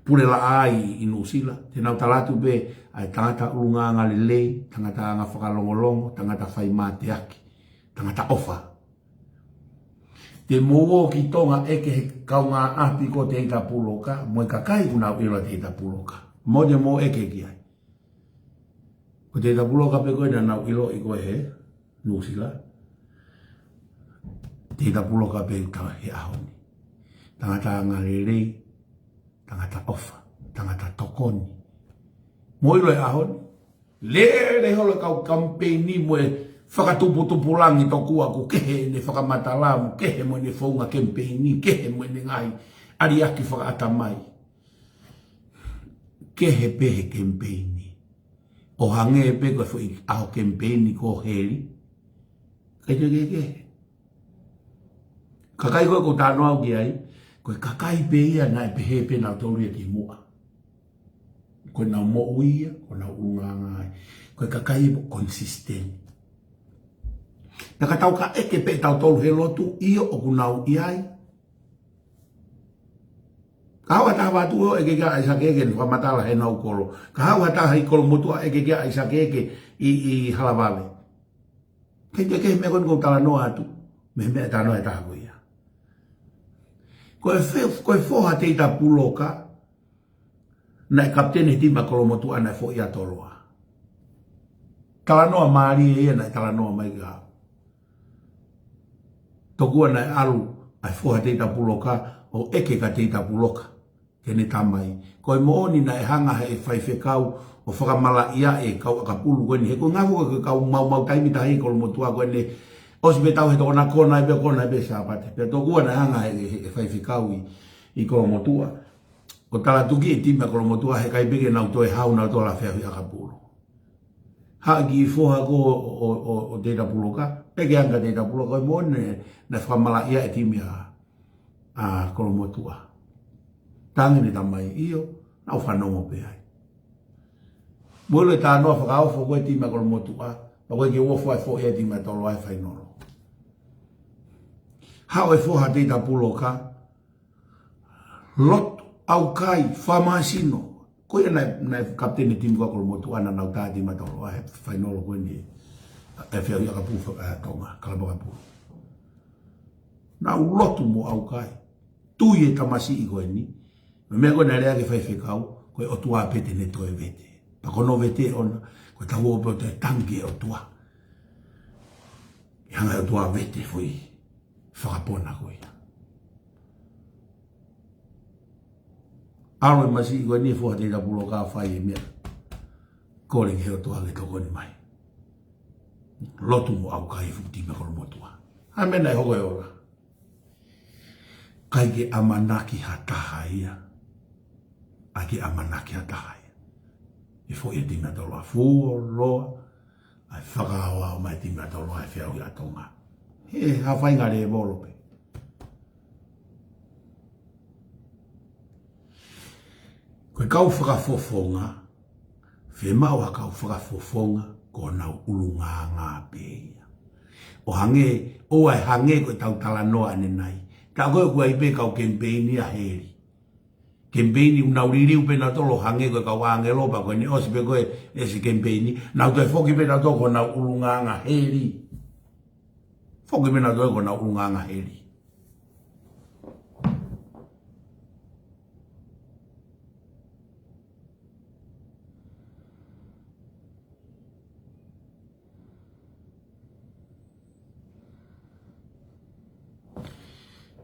pule laʻā ʻi, ʻi Nuʻusila. Te nau tala atu pē, ʻa e tangata ʻulungaanga lelei, tangata anga fakalongolongo, tangata fai mateaki, tangata ʻofa. Te mou ō ki Tonga ʻeke he kaungāʻapi ko Teita Puloka, mo e kakai ʻoku nau ʻilo Teita Puloka. Mou ō te mou ʻeke ki ai. Ko Teita Puloka pē ko ē naʻa nau ʻiloʻi ko ē he Nuʻusila. Teita Puloka pē ʻoku tau he ʻaho ni. Tangata anga lelei, tangata ʻofa, tangata tokoni. Mou ʻilo e ʻaho ni. Lele holo e kau kemipeini mo e fakatuputupulangi tokua ʻoku kehe ʻene fakamatala mo kehe mo ʻene founga kemipeini, kehe mo ʻene ngaahi ʻaliaki fakaʻatamai. Kehe pē he kemipeini. ʻO hangē pē ko e foʻi ʻaho kemipeini ko heli. Kae kehekehe. Kakai ko ē ʻoku ou talanoa au ki ai, ko e kakai pē ia naʻe pehē pē nautolu ia ki muʻa. Ko ʻenau moʻui ia, ko ʻenau ʻulungaanga ai. Ko e kakai ia consistent. Naʻa ka tau ka ʻeke pē tautolu he lotu ʻio ʻoku nau ʻi ai. Ka haʻu ha taha vatu ʻo ʻeke kia ʻAisake Eke ʻene fakamatala heʻenau kolo. Ka haʻu ha taha ʻi Kolomotuʻa ʻeke kia ʻAisake Eke ʻi, ʻi Halavave. Kae kehekehe meʻa ko eni ʻoku ou talanoa atu. Mei he meʻa talanoa e taha ko ia. Ko e fe-, ko e foha Teita Puloka, naʻe kapiteni he timi ʻa Kolomotuʻa naʻe foʻi ʻa Toloa. Talanoa mālie ia naʻe talanoa mai ka. Tokua naʻe ʻalu ʻa e foha Teita Puloka ʻo ʻeke kia Teita Puloka ki heʻene tamai. Ko e moʻoni naʻe hanga ʻe he faifekau ʻo fakamalaʻia e kau ʻakapulu ko eni. He ko e ngaahi ko e kau maumau taimi taha ʻi Kolomotuʻa ko eni. ʻOsi pē tau he tokona kona ai pē kona ai pē Sāpate. Pea tokua naʻe hanga ʻe he, he, he faifekau ʻi, ʻi Kolomotuʻa ʻo talatuki e timi ʻa Kolomotuʻa he ʻikai pē ke nau toe hau nau toe lafeahi ʻakapulu. ʻA e kiʻi foha ko ē ʻo, ʻo, ʻo, ʻo Teita Puloka, pea ke anga Teita Puloka, ko e moʻoni naʻe fakamalaʻia e timi ʻa, ʻa Kolomotuʻa. Talaange ʻe he tamai, ʻio, naʻa ku fanongo pē ai. Mo e ʻilo e talanoa fakaofo ko ē timi ʻa Kolomotuʻa, pea ko e ke uofo ai foʻi e timi ʻa Toloa he fainolo. Haʻu e foha Teita Puloka, lotu, ʻaukai, fakamāsino. Ko ia naʻe, naʻe kapiteni timi ko ē ʻa Kolomotuʻa naʻa nau tā timi ʻa Toloa he fainolo ko eni ʻa e feʻauhi ʻakapulu fa-, ʻa Tonga, kalapu ʻakapulu. Naʻa nau lotu mo ʻaukai. Tui e tamasiʻi ko eni. Meʻa ko ē naʻe lea ki ai e faifekau, ko e ʻOtua pē te ne toe vete. Pea ko hono vete ʻoʻona, ko e taʻu ʻo pē ʻo toe tangi ki he ʻOtua. ʻE hanga ʻe he ʻOtua ʻo vete foʻi fakapona ko ia. ʻAlu e masiʻi ko eni e foha Teita Puloka ʻo fai e meʻa. Kole ki he ʻOtua ke tokoni mai. Lotu mo ʻaukai e fuʻu timi ʻa Kolomotuʻa. ʻA e meʻa naʻe hoko e ola. ʻIkai ke ʻamanaki ha taha ia. ʻIkai ke ʻamanaki ha taha ia. ʻE foʻi e timi ʻa Toloa, fuoloa ʻa e fakaaoao mai e timi ʻa Toloa he feʻauhi ʻa Tonga. He, ha faʻahinga lēvolo pē. Ko e kau fakafofonga, fiemaʻu ha kau fakafofonga, ko honau ʻulungaanga pē ia. ʻO hangē, ʻoua ʻe hangē ko ʻetau talanoa ʻanenai. Taʻu ko ē ʻoku ʻi ai pē kau kemipeini ʻa heli. Kemipeini ʻoku nau liliu pē nautolu ʻo hangē ko e kau ʻāngelo pea ko ʻene ʻosi pē ko ē ʻa e kemipeini, nau toe foki pē nautolu ko honau ʻulungaanga heli. Foki pē nautolu ko honau ʻulungaanga heli.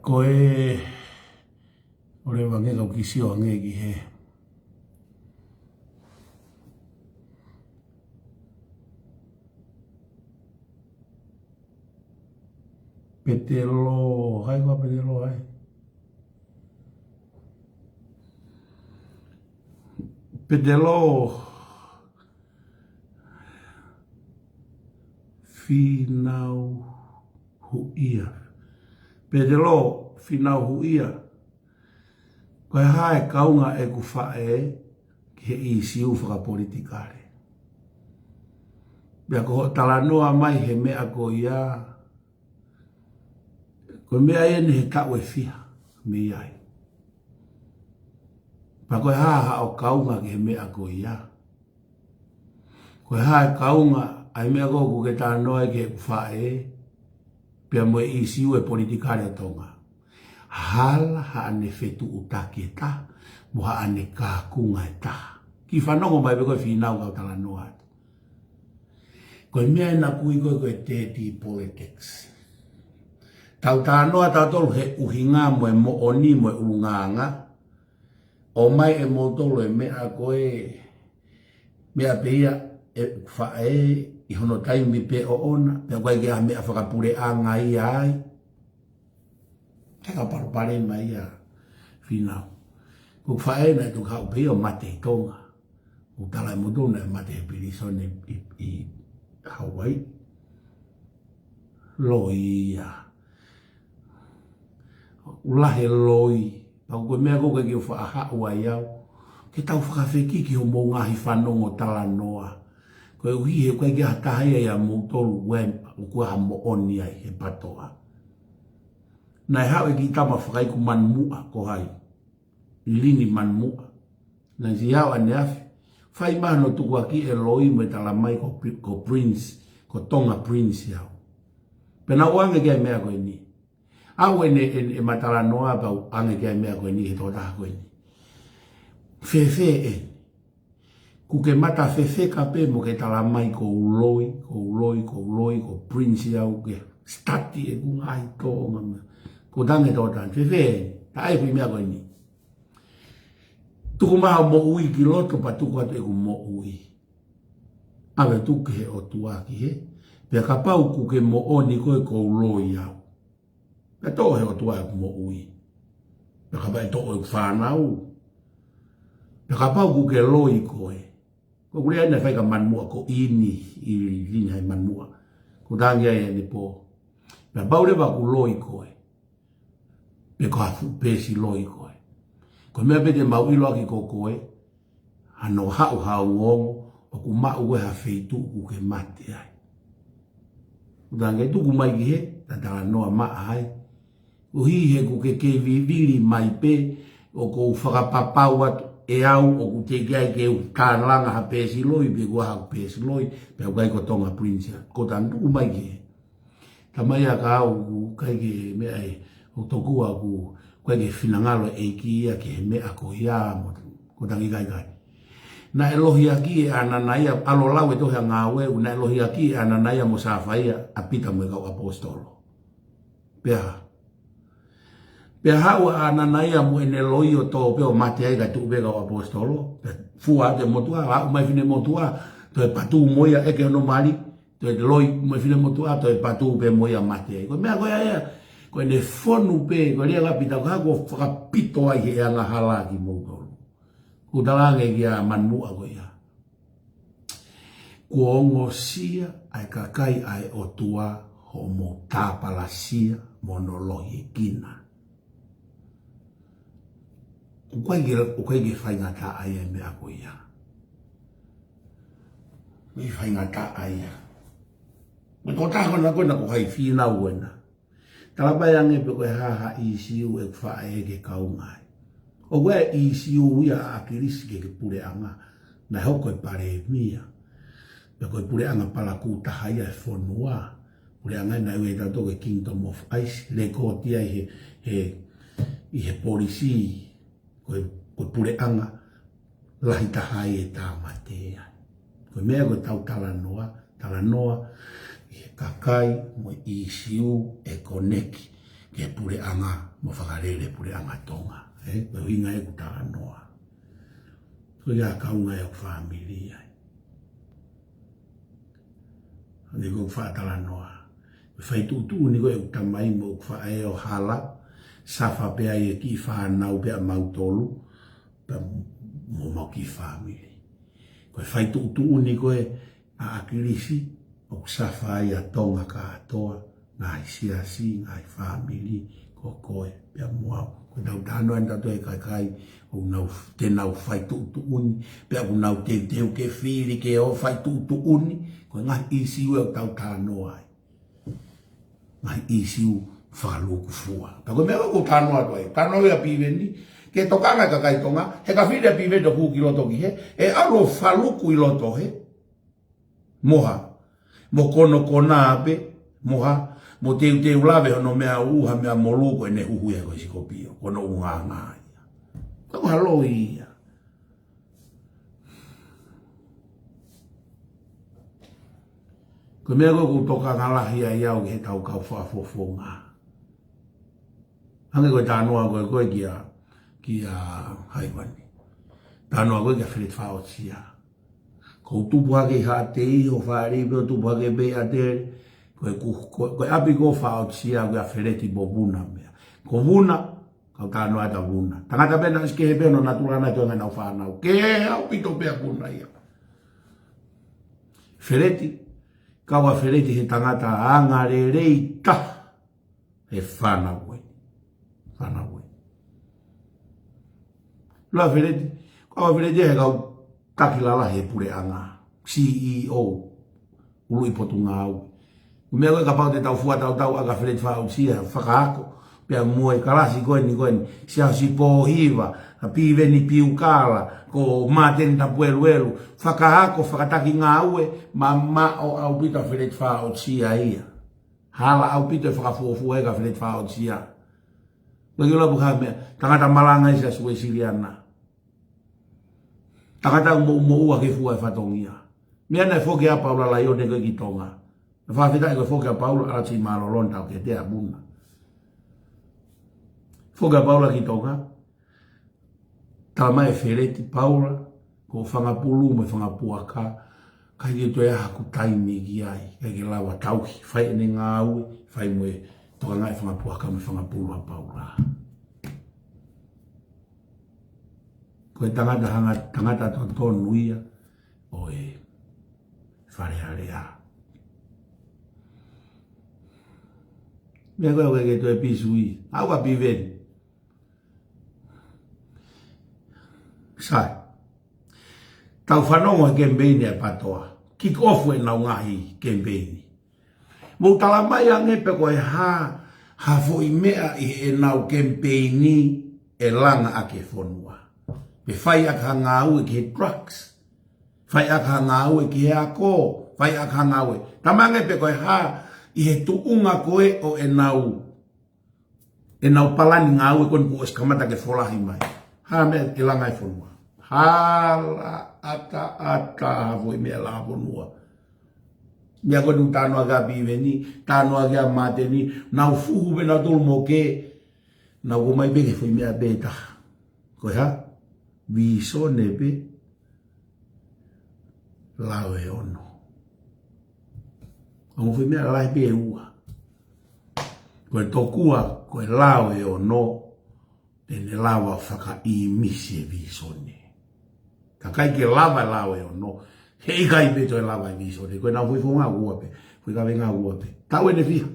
Ko e, ʻoua leva ke kau kiʻi sio ange ki he Petelo, hai ko Petelo, hai. Petelo Finau Huʻia. Petelo Finau Huʻia. Ko e hā e kaunga ʻeku faʻē ki he ʻīsiu fakapolitikale? Pea ko hoʻo talanoa mai he meʻa ko ia, ko e meʻa ia ʻeni he taʻu ʻe fiha mei ai. Pea ko e hā haʻo kaunga ki he meʻa ko ia? Ko e hā e kaunga ʻa e meʻa ko ē ʻoku ke talanoa ai ki heʻeku faʻē, pea mo e ʻīsiu ʻo e politikale ʻo Tonga? Hala haʻane fetuʻutaki e taha, mo haʻane kakunga e taha. Kiʻi fanongo mai pē ko e Finau kau talanoa atu. Ko e meʻa ʻena ʻoku ui ko ē ko e dirty politics. Tau talanoa tautolu he ʻuhinga mo e moʻoni mo e ʻulungaanga, ʻomai ʻe moutolu e meʻa ko e, meʻa pē ia ʻeku faʻē ʻi hono taimi pē ʻoʻona, pea ʻoku ʻikai ke ʻi ai ha meʻa fakapuleʻanga ia ai. He ka palopalema ia Finau. Ko e faʻē naʻe toki haʻu pē ia ʻo mate ʻi Tonga. ʻOku tala ʻe moutolu naʻe mate he pilīsone ʻi, ʻi, ʻi Hawaii. Loi ia. ʻUla he loi. Pea ko e meʻa ko ē ʻoku ʻikai ke u faʻa haʻu ai au ke tau fakafekiki homou ngaahi fanongo talanoa. Koeʻuhi he ʻoku ʻikai ke ʻi ai ha taha ia ʻia moutolu ʻoku ʻi ai ha moʻoni ai he PATOA. Naʻe haʻu e kiʻi tama fakaiku Manuʻa, ko hai? Lini Manuʻa. Naʻe siʻi haʻu ʻaneafi. Fai mai hono tukuakiʻi e loi mo e talamai ko Pri-, ko Prince, ko Tonga Prince au. Pea naʻa ku ʻange ki ai e meʻa ko eni. ʻAu ʻene, ʻene, ʻema talanoa pea u ʻange ki ai e meʻa ko eni he tokotaha ko eni. Fēfē ʻeni? ʻOku ke mata fefeka pē mo ke talamai ʻoku ou loi, ʻoku ou loi, ʻoku ou loi, ko Prince au, ke study ʻeku ngaahi Tonga meʻa. Ko tange tō tani, fēfē ʻeni? Taʻe kui meʻa ko eni. Tuku mai hoʻo moʻui ki loto pea tuku atu ʻeku moʻui. ʻAve tuku ki he ʻOtua ki hē. Pea kapau ʻoku ke moʻoni koe ʻoku ou loi au, pea toʻo ʻe he ʻOtua ʻeku moʻui. Pea kapau ʻe toʻo ʻeku fānau. Pea kapau ʻoku ke loi koe, Ko e lea naʻe fai kia Manuʻa ko eni, ʻi, ʻi, ʻi, ʻi Manuʻa. Ko e tangi ai ʻanepō. Pea kapau leva ʻoku loi koe. Pe ko ha fuʻu peesi loi koe. Ko e meʻa pē te mau ʻilo ʻaki ko koe, hano haʻu ha ongoongo, ʻoku maʻu koe ha feituʻu ʻoku ke mate ai. Ko e tangi ai tuku mai ki hē, ta talanoa maʻa ai. ʻOku ʻi hē ʻoku ke kei vivili mai pē, ʻoku ou fakapapau atu ʻe au, ʻoku teʻeki ai ke u tālanga ha peesi loi, pe ko ha peesi loi, pe ʻoku ʻikai ko Tonga Princess. Ko e tangi tuku mai ki hē. Tamai ʻa ka au ʻoku ʻikai ke meʻa ē, ʻoku tokua ʻoku ʻikai ke finangalo e ʻEiki ia ki he meʻa ko ia mo, ko e tangi kaikai. Naʻe lohiakiʻi ʻe ʻAnanaia, ʻalu ʻo lau e tohi ʻa Ngāue, naʻe lohiakiʻi ʻe ʻAnanaia mo Safaia ʻa Pita mo e kau ʻaposetolo. Pea. Pea haʻu ʻa ʻAnanaia mo ʻene loi ʻo tō pē ʻo mate ai kae tuʻu pē kau ʻaposetolo. Pea fua atu e motuʻa, haʻu mai e finemotuʻa, toe patu mo ia ʻeke hono mali, toe loi mo e finemotuʻa, toe patu pē mo ia mate ai. Ko e meʻa ko ia ia, ko ʻene fonu pē, ko e lea ʻa Pita ko e hā kuo fakapito ai he angahala kimoutolu. Ko e talaange kia Manuʻa ko ia. Kuo ongosia ʻa e kakai ʻa e ʻOtua hoʻomou tāpalasia mo hono lohiekina. ʻOku ʻikai ke, ʻoku ʻikai ke faingataʻaʻia e meʻa ko ia. ʻIkai faingataʻaʻia. Ko e tokotaha ko ena ko ena ko hai fīnau ko ena. Talapai ange pe ko e hā ha ʻīsiu ʻe faʻa ʻeke kaungā ai. ʻOku ʻi ai e ʻīsiu ia ʻa ʻAkilisi ki he puleʻanga. Naʻe hoko ko e palēmia. Pea ko e puleʻanga palakū taha ia e fonua. Puleʻanga naʻe ui ʻe tautolu ko e Kingdom of Ice. Lēkooti ai he, he, ʻi he polisi. Ko e, ko e puleʻanga lahi taha ai e tāmateʻi ai. Ko e meʻa ko ʻetau talanoa, talanoa ʻi he kakai mo e ʻīsiu ʻe koneki ki he puleʻanga mo fakalele puleʻanga Tonga. Ē, ko e ʻuhinga ia ʻeku talanoa. Ko ia kaungā ʻeku fāmili ai. Hangē ko ʻeku faʻa talanoa. Ko e fai tuʻutuʻuni ko ē ʻeku tamai mo ʻeku faʻē ʻo hala, safa pē ai e kiʻi fānau pē ʻamautolu, pea mo homau kiʻi fāmili. Ko e fai tuʻutuʻuni ko ē ʻa ʻAkilisi, ʻoku safa ai ʻa Tonga kātoa, ngaahi siasi, ngaahi fāmili, ko koe, pea mo au. Ko ʻetau talanoa eni tautolu e kakai, ʻoku nau, te nau fai tuʻutuʻuni, pea ʻoku nau teuteu ke fili ke ō fai tuʻutuʻuni, ko e ngaahi ʻīsiu ʻoku tau talanoa ai. Ngaahi ʻīsiu fakalūkufua. Pea ko e meʻa ʻoku talanoa atu ai, talanoa ʻa Piveni, ke tokanga e kakai Tonga, he ka fili ʻa Piveni ʻo hū ki loto ki hē, ʻe ʻalu ʻo faluku ʻi loto hē, mo hā, mo konokona pē, mo hā, mo teuteu lave hono meʻa ʻuha meʻa molū ko ʻene huhu ia ko e sikopio, ko hono unganga ia. Ko e hā loi ia. Ko e meʻa ko ē ʻoku tokanga lahi ai au ki heʻetau kau fakafofonga. Hangē ko e talanoa ko ē ko ē kia, kia Haiwani. Talanoa ko ē kia Feleti Faʻaotia. Ko u tupu hake ʻi Haʻateiho, fāʻeleʻi pē ʻo tupu hake pē ʻi ʻAtele. Ko e ku-, ko, ko e ʻapi ko Faʻaotia, ko ia Feleti mo Vuna meʻa. Ko Vuna, kau talanoa atu Vuna. Tangata pē naʻe ʻosi kehe pē hono natula naʻe toenga ʻenau fānau. Kehe ʻaupito pē ʻa Vuna ia. Feleti, kau ʻa Feleti he tangata angalelei taha. He fānau ko ē. Fānau ko ē. Lea ʻa Feleti, kau ʻa Feleti he kau taki lalahi he puleʻanga. C E O. ʻUluʻi Potungāue. Ko e meʻa ko ē kapau te tau fua tautau ʻa Feleti Faʻaotia, fakaako. Pea mo e kalasi ko eni ko eni. Siaosi Pōhiva, ʻa Piveni Piukala, ko Māteni Tapueluelu. Fakaako, fakataki ngāue, mamaʻo ʻaupito ʻa Feleti Faʻaotia ia. Hala ʻaupito e fakafuofua ʻa Feleti Faʻaotia. Ko e kilo pu ha meʻa, tangata malanga ʻi he Siasi Uēsiliana. Tangata ʻoku moʻumoʻua ke fua e fatongia. Meʻa naʻe foki ʻa Paula Laione ko ē ki Tonga. Naʻe fakafetaʻi ko e foki ʻa Paula, ʻalu ʻo mālōlō ʻene tau ke te abuna. Foki ʻa Paula ki Tonga, tala mai ʻe Feleti Paula, ko Fangapulu mo Fangapuaka, ʻikai ke toe ʻi ai haku taimi ki ai, ʻikai ke lava tauhi, fai ʻene ngāue, fai mo e tokangaʻi Fangapuaka mo Fangapulu ʻa Paula. Ko e tangata hanga, tangata totonu ia, ʻo e Fale Alea. Meʻa ko ē ʻoku ke toe pīsui. Au ka Piveni. Sai. Tau fanongo he kemipeini ʻa e PATOA. Kick off ʻenau ngaahi kemipeini. Mou tala mai ange pe ko e hā ha foʻi meʻa ʻi heʻenau kemipeini ʻe langa ʻaki e fonua. Pe fai ʻaki ha ngāue ki he drugs. Fai ʻaki ha ngāue ki he ako. Fai ʻaki ha ngāue. Tala mai ange pe ko e hā ʻi he tuʻunga ko ē ʻo ʻenau ʻenau palani ngāue ko eni kuo ʻosi kamata ke folahi mai. Hā meʻa ʻe langa ai e fonua. Hala ʻataʻatā ha foʻi meʻa langa fonua. Meʻa ko eni ʻoku talanoa ki ai ʻa Piveni, talanoa ki ai ʻa Māteni, nau fuhu pē nautolu mo ke, nau ō mai pē ki he foʻi meʻa pē ʻe taha. Ko e hā? Vīsone pē. Lao ʻe ono. Ongo foʻi meʻa lahi pē ʻe ua. Ko e tokua, ko e lao ʻe ono, te ne lava fakaʻīmisi e vīsone. Ka ʻikai ke lava e lao ʻe ono, heʻikai pē toe lava e vīsone. Ko ʻenau foʻi founga ʻe ua pē, foʻi kaveinga ʻe ua pē. Taʻu ʻeni ʻe fiha.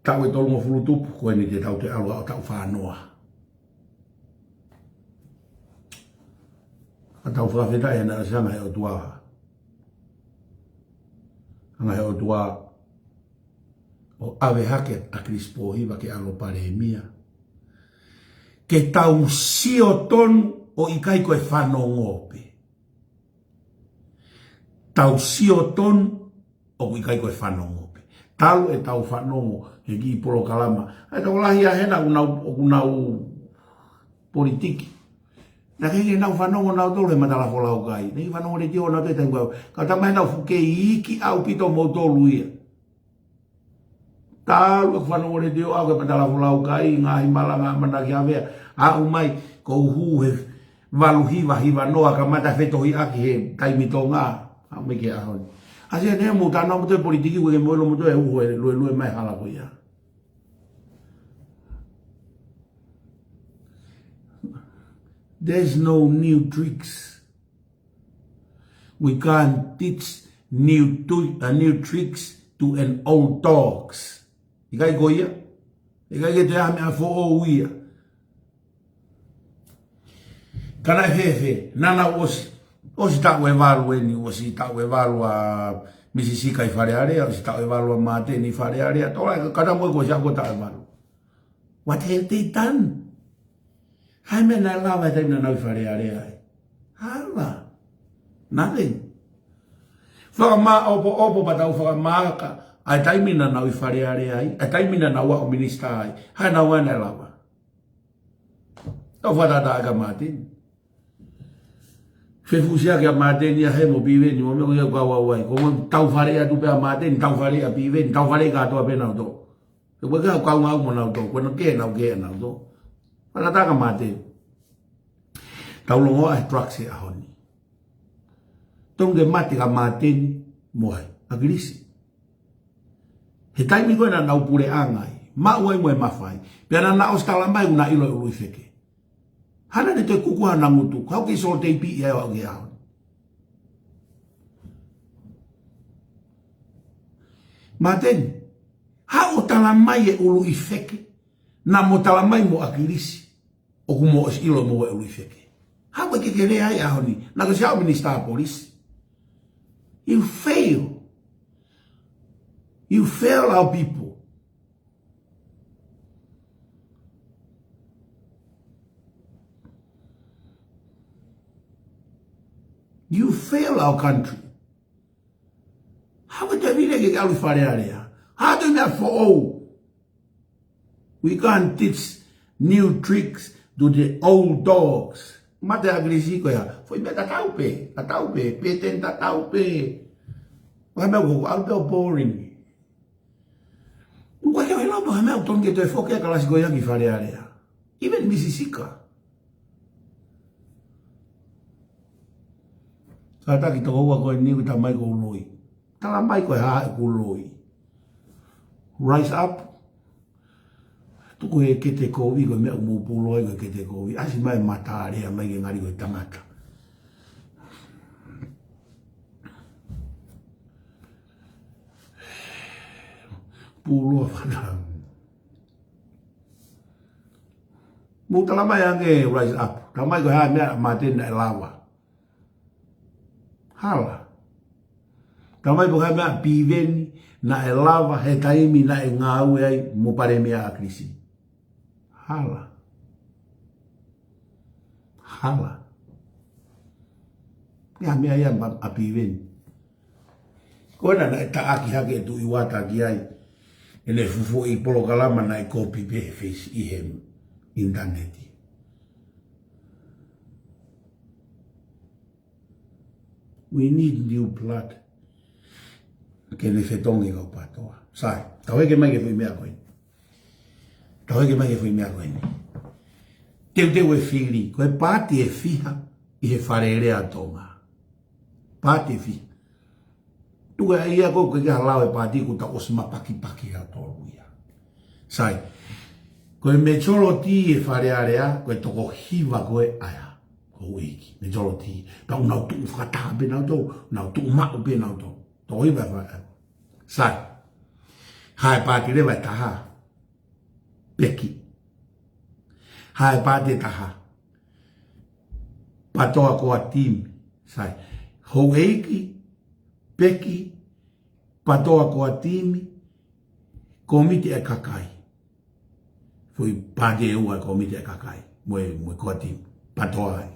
Taʻu ʻe tolungofulu tupu, ko eni te tau toe ʻalu ʻo taʻu fā noa. Ka tau fakafetaʻi ʻa e ʻOtua. Anga he ʻOtua ʻo ʻave hake ʻa ʻAkilisi Pōhiva ke ʻalu ʻo palēmia. Ke tau sio tonu ʻo ʻikai ko e fanongo pē. Tau sio tonu ʻoku ʻikai ko e fanongo pē. Talu ʻetau fanongo he kiʻi polokalama. ʻA e tau lahi ʻa hena ʻoku nau, ʻoku nau politiki. Naʻe ʻikai ke nau fanongo nautolu he Matalafolaukai. Naʻe ʻikai fanongo letiō nautolu he taimi ko ē. Ka ʻoku talamai naʻa nau fuʻu kei iiki ʻaupito moutolu ia. Talu ʻeku fanongo letiō au he Matalafolaukai, ngaahi malanga ʻa Manaki Havea. Aʻu mai, ʻoku ou hū he valu hiva hiva noa kamata fetohiʻaki he taimi Tonga. Aʻu mai ki he ʻaho ni. ʻAsi ʻanenai mou talanoa moutolu politiki, ʻoku ʻikai ke mou ʻilo moutolu e uho ʻe luelue mai hala ko ia. There's no new tricks. We can't teach new, to, uh, new tricks to an old dogs. ʻIkai ko ia? ʻIkai ke toe ʻi ai ha meʻa foʻou ia. Ka naʻe fēfē, naʻa nau ʻosi, ʻosi taʻu ʻe valu ʻeni, ʻosi taʻu ʻe valu ʻa Misi Sika ʻi Fale Alea, ʻosi taʻu ʻe valu ʻa Māteni ʻi Fale Alea, tō ai ka, ka tau mo e ko ʻosi ako taʻu ʻe valu. What have they done? Hā e meʻa naʻe lava he taimi naʻa nau ʻi Fale Alea ai? Hala. Nothing. Fakamāʻopoʻopo pea tau fakamaaka ʻa e taimi naʻa nau ʻi Fale Alea ai, ʻa e taimi naʻa nau aʻu minisitā ai. Hā e ngāue naʻe lava? Tau fakatātā kia Māteni. Fefusia kia Māteni ia he mo Piveni, mo meʻa ko ia ʻoku ou ʻai. Ko mo tau fale atu pē ʻa Māteni, tau fale ʻa Piveni, tau fale kātoa pē nautolu. He ʻoku ʻikai ke u kaungā au mo nautolu, ko ena ke nau ke nautolu. Fakatātā kia Māteni. Tau longoaʻa he drugs he ʻaho ni. Tonu ke mate kia Māteni mo hai, ʻAkilisi. He taimi ko ē naʻa nau puleʻanga ai, maʻu ai mo e mafai. Pea naʻa nau ʻosi talamai ʻoku nau ʻilo e ʻuluʻi feke. Hana ne toe kuku hana ngutu, kau ke solo teipi ia ʻo ʻauke au. Māteni, haʻu ʻo talamai e ʻuluʻi feke, naʻa mo talamai mo ʻAkilisi, ʻoku mo ʻosi ʻilo mo e ʻuluʻi feke. Haʻu ke ke lea ai ʻaho ni, naʻa ko siʻau minisitā polisi. You fail. You fail our people. You fail our country. Haʻu ke te vile ke ke ʻalu ʻi Fale Alea. Haʻu ke meʻa foʻou. We can't teach new tricks to the old dogs. Mate ʻAkilisi ko ia. Foʻi meʻa tatau pē, tatau pē, pēteni tatau pē. Ko e meʻa ko ē ʻalu pē ʻo boring. ʻOku ʻikai ke u ʻilo pe ko e hā e meʻa ʻoku tonu ke toe foki ai e kalasi ko ia ki Fale Alea. Even Misi Sika. Kātaki tokoua ko eni ʻoku talamai ʻoku ou loi. Talamai ko e hā ʻeku loi. Rise up. Tuku e kete kovi ko e meʻa ʻoku mou pulou ai ko e kete kovi. ʻAsi mai e mata alea mai ke ngali ko e tangata. Uloa fana. Mou tala mai ange Rise Up. Tala mai ko e hā e meʻa Māteni naʻe lava. Hala. Tala mai ko e hā e meʻa Piveni naʻe lava he taimi naʻe ngāue ai mo Palēmia ʻAkilisi. Hala. Hala. Ko e hā e meʻa ia ʻa Piveni. Ko ena naʻe taʻaki hake ʻe Tuʻi Uata ki ai ʻene fuofua polokalama naʻe kopi pē he Face ʻi he ʻinitaneti. We need new blood. Ke ne fetongi kau PATOA. Sai, tau heke mai ki he foʻi meʻa ko eni. Tau heke mai ki he foʻi meʻa ko eni. Teuteu e fili, ko e paati ʻe fiha ʻi he Fale Alea ʻa Tonga. Paati ʻe fiha. Tuku ā ia ko e, ko e hā e lao e paati kuo tau ʻosi mapakipaki ʻa tautolu ia. Sai, ko e majority e Fale Alea, ko e toko hiva ko ē ʻa e houʻeiki. Majority. Pea ʻoku nau tuʻu fakataha pē nautolu, nau tuʻu maʻu pē nautolu. Toko hiva e Fale Alea. Sai. Hā e paati leva ʻe taha? Peki. Hā e paati ʻe taha? PATOA Core Team. Sai. Houʻeiki, Peki, PATOA Core Team, Kōmiti ʻa e Kakai. Foʻi paati ʻe ua e Kōmiti ʻa e Kakai. Mo e, mo e Core Team. PATOA ai.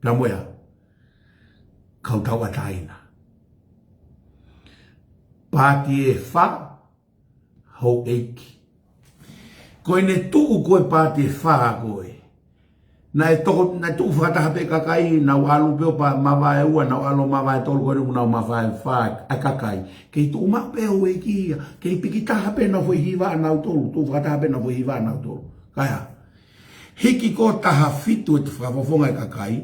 Pea mo e hā? Kau Tauʻatāina. Paati ʻe fā, houʻeiki. Ko ʻene tuʻu ko ē paati ʻe fā ko ē, naʻe toko, naʻe tuʻu fakataha pē kakai, nau ʻalu pē ʻo pa-, mavae ua, nau ʻalu mavae tolu, ko eni kuo nau mavae fā ʻa e kakai. Kei tuʻu maʻu pē houʻeiki ia, kei piki taha pē ʻenau foʻi hiva ʻanautolu, tuʻu fakataha pē ʻenau foʻi hiva ʻanautolu. Kae hā? Hiki ko ē taha fitu e fakafofonga e kakai,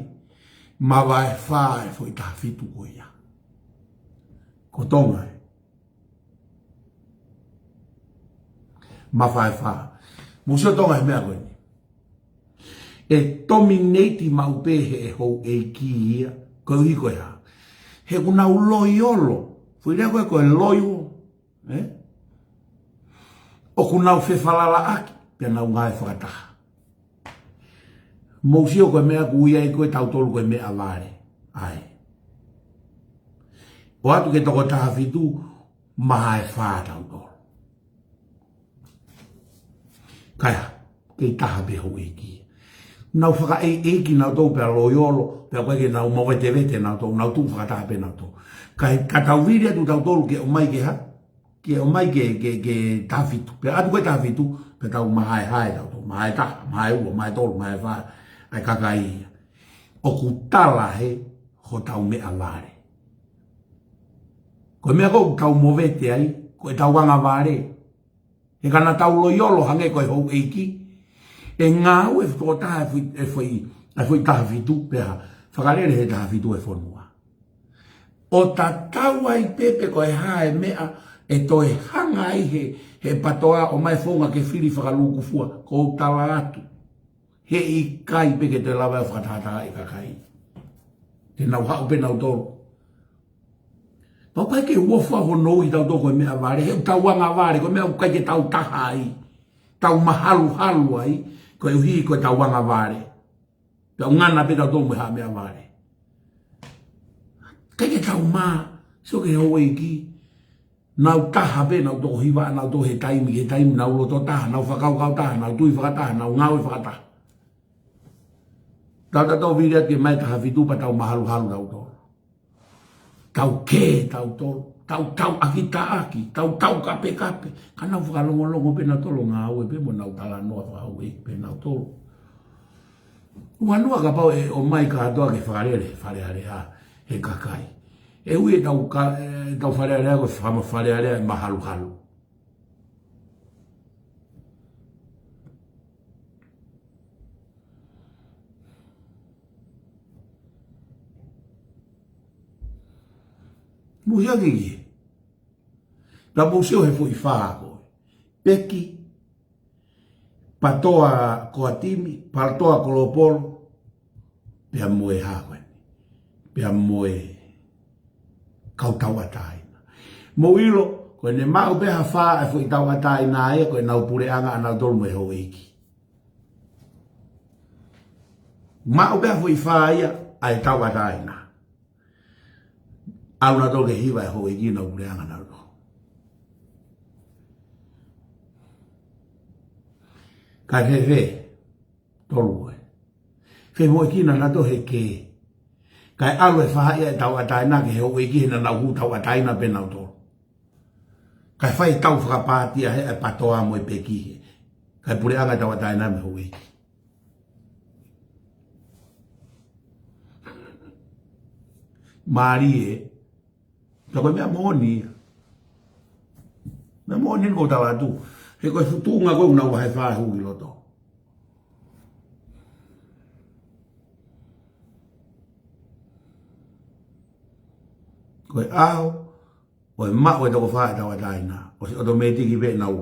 mavae fā e foʻi taha fitu ko ia. Ko Tonga ē. Mavae fā. Mou sio Tonga he meʻa ko eni. ʻE dominate maʻu pē he houʻeiki ia. Koeʻuhi ko e hā? He ʻoku nau loiolo. Foʻi lea ko ē ko e loiolo. Ē? ʻOku nau fefalalaʻaki. Pea nau ngāue fakataha. Mou sio ko e meʻa ʻoku ui ai ko ē tautolu ko e meʻavale. ʻAi. ʻOatu ki he toko taha fitu, mavae fā tautolu. Kae hā, kei taha pē houʻeiki. Nau fakaʻeiʻeiki nautolu pea loiolo, pea ʻoku ʻikai ke nau movetevete nautolu, nau tuʻu fakataha pē nautolu. Kae, ka tau vili atu tautolu ke ʻomai ke hā, ke ʻomai ke, ke, ke taha fitu. Pea ʻatu ko ē taha fitu, pea tau mavae fā tautolu, mavae taha, mavae ua, mavae tolu, mavae fā, ʻa e kakai ia. ʻOku tala hē hotau meʻavale. Ko e meʻa ko ē ʻoku tau movete ai, ko ʻetau angavale. He ka naʻa tau loiolo hangē ko e houʻeiki, ʻe ngāue fakataha e foʻi, e foʻi, e foʻi taha fitu, pea hā, fakalele he taha fitu e fonua. ʻO tatau ai pē pe ko e hā e meʻa ʻe toe hanga ai he, he PATOA ʻo ʻomai e founga ke fili fakalūkufua, ʻoku ou tala atu. He ʻikai pē ke toe lava ʻo fakatātā e kakai. Te nau haʻu pē nautolu. Pau pē ke ʻoua ʻe fua hono ui tautolu ko e meʻavale, he ʻoku tau angavale, ko e meʻa ʻoku ʻikai ke tau taha ai. Tau mahaluhalu ai, koeʻuhi ko ʻetau angavale. Pea ʻoku ngana pē tautolu mo e hā meʻavale. ʻIkai ke tau mā, sio ki he houʻeiki. Nau taha pē, nau toko hiva, nau toko he taimi, he taimi, nau loto taha, nau fakakaukau taha, nau tui fakataha, nau ngāue fakataha. Tau tautolu vili atu ke ʻomai taha fitu pea tau mahaluhalu tautolu. Tau kē tautolu, tau, tau ʻakitaʻaki, tau, tau kapekape. Ka nau fakalongolongo pē nautolu ngāue pē mo nau talanoa fakahouʻeiki pē nautolu. Uanoa kapau ʻe ʻomai kātoa ke fakalele, Fale Alea, he kakai. ʻE ui ʻetau ka-, ʻetau Fale Alea ko e fama-, Fale Alea ʻe mahaluhalu. Mou sio ki he. Pea mou sio he foʻi fā ko ē. Peki, PATOA Core Team, PATOA Global, pea mo e hā ko eni. Pea mo e kau tauʻatāina. Mou ʻilo, Ko ʻene maʻu pē ha fā ʻa e foʻi tauʻatāina ia, ko ʻenau puleʻanga ʻanautolu mo e houʻeiki. Maʻu pē ha foʻi fā ia ʻa e tauʻatāina, ʻalu nautolu ke hiva e houʻeiki ʻenau puleʻanga nautolu. Kae fēfē? Tolu ē. Femoʻuekina nautolu he kē. Kae ʻalu e fā ia ʻa e tauʻatāina ki he houʻeiki he naʻa nau hū tauʻatāina pē nautolu. Kae fai tau fakapaati ia he ʻa e PATOA mo e peki he. Kae puleʻanga tauʻatāina mo e houʻeiki. Mālie. Ka ko e meʻa moʻoni. Meʻa moʻoni ʻoku ou tala atu. He ko e fuʻu tuʻunga ko ē ʻoku nau vahe fā hū ki loto. Ko e ʻaho ʻo e maʻu e toko fā ʻa e tauʻatāina, ʻosi ʻotomētiki pē ʻenau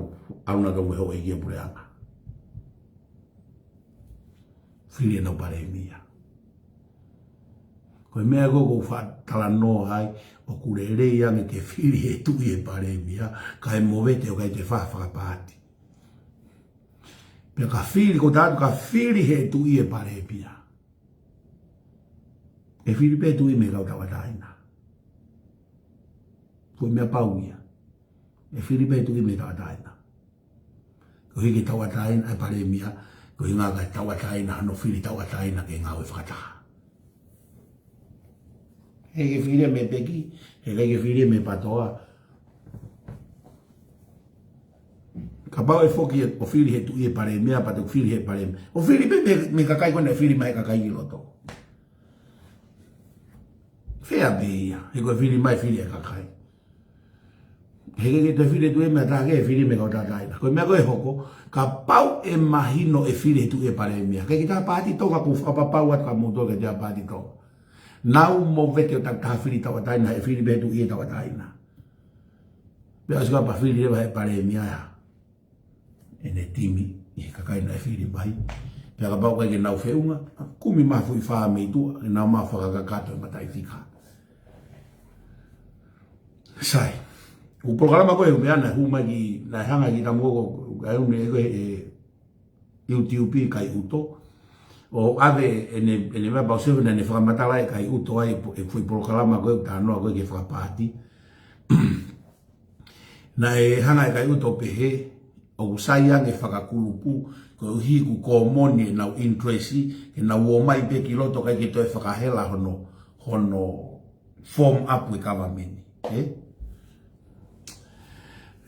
ʻalu nautolu mo e houʻeiki ʻo e puleʻanga. Fili ʻenau palēmia. Ko e meʻa ko ē ʻoku ou faʻa talanoa ai, ʻoku lelei ange ke fili he tuʻi e palēmia, kae movete ʻo ʻikai te fai ha fakapaati. Pea ka fili, ʻoku ou tala atu ka fili he tuʻi e palēmia, ʻe fili pē tuʻi mei he kau tauʻatāina. Ko e meʻa pau ia. ʻE fili pē tuʻi mei he tauʻatāina. Ko e hiki tauʻatāina e palēmia, ko e ʻuhinga ka tauʻatāina, hano fili tauʻatāina ke ngāue fakataha. He ke fili mei he peki, he ke fili mei he PATOA. Kapau ʻe foki ʻo fili he tuʻi e palēmia, pea te fili he palēmia. ʻO fili pē mei, mei he kakai ko ē naʻe fili mai he kakai ki loto. Fea pē ia, he ko e fili mai fili e kakai. He ke, ke toe fili tuʻi mei ha taha kehe, fili mei he kau tauʻatāina. Ko e meʻa ko ē ʻe hoko, kapau ʻe mahino ʻe fili he tuʻi e palēmia. Ke kita paati Tonga, ʻoku ou fakapapau atu ka mou toe ke te paati Tonga. Nau movete ʻo takitaha fili tauʻatāina, ʻe fili pē tuʻi e tauʻatāina. Pea ʻosi ka pea fili leva he palēmia ia ʻene timi ʻi he kakai naʻe fili mai. Pea kapau ʻoku ʻikai ke nau feʻunga, kumi mai ha foʻi fā mei tuʻa, ke nau maʻu fakakakato e mataʻifika. Sai. ʻOku polokalama ko ē, ʻoku meʻa naʻe hū mai ki, naʻe hanga ki tamu ko, ʻoku ʻi ai ʻene ʻi he, ʻe, YouTube Kaiʻuto. ʻO ʻave ʻene, ʻene meʻa pau seven ʻene fakamatala ʻe Kaiʻuto ai, ʻe foʻi polokalama ko ē, talanoa ko ē ki he fakapaati. Naʻe hanga ʻe Kaiʻuto ʻo pehē, ʻoku sai ange fakakulupu, koeʻuhi ʻoku kōmoni ʻenau interest, ke nau ō mai pē ki loto ʻikai ke toe fakahela hono, hono form up e kavameni. Ē?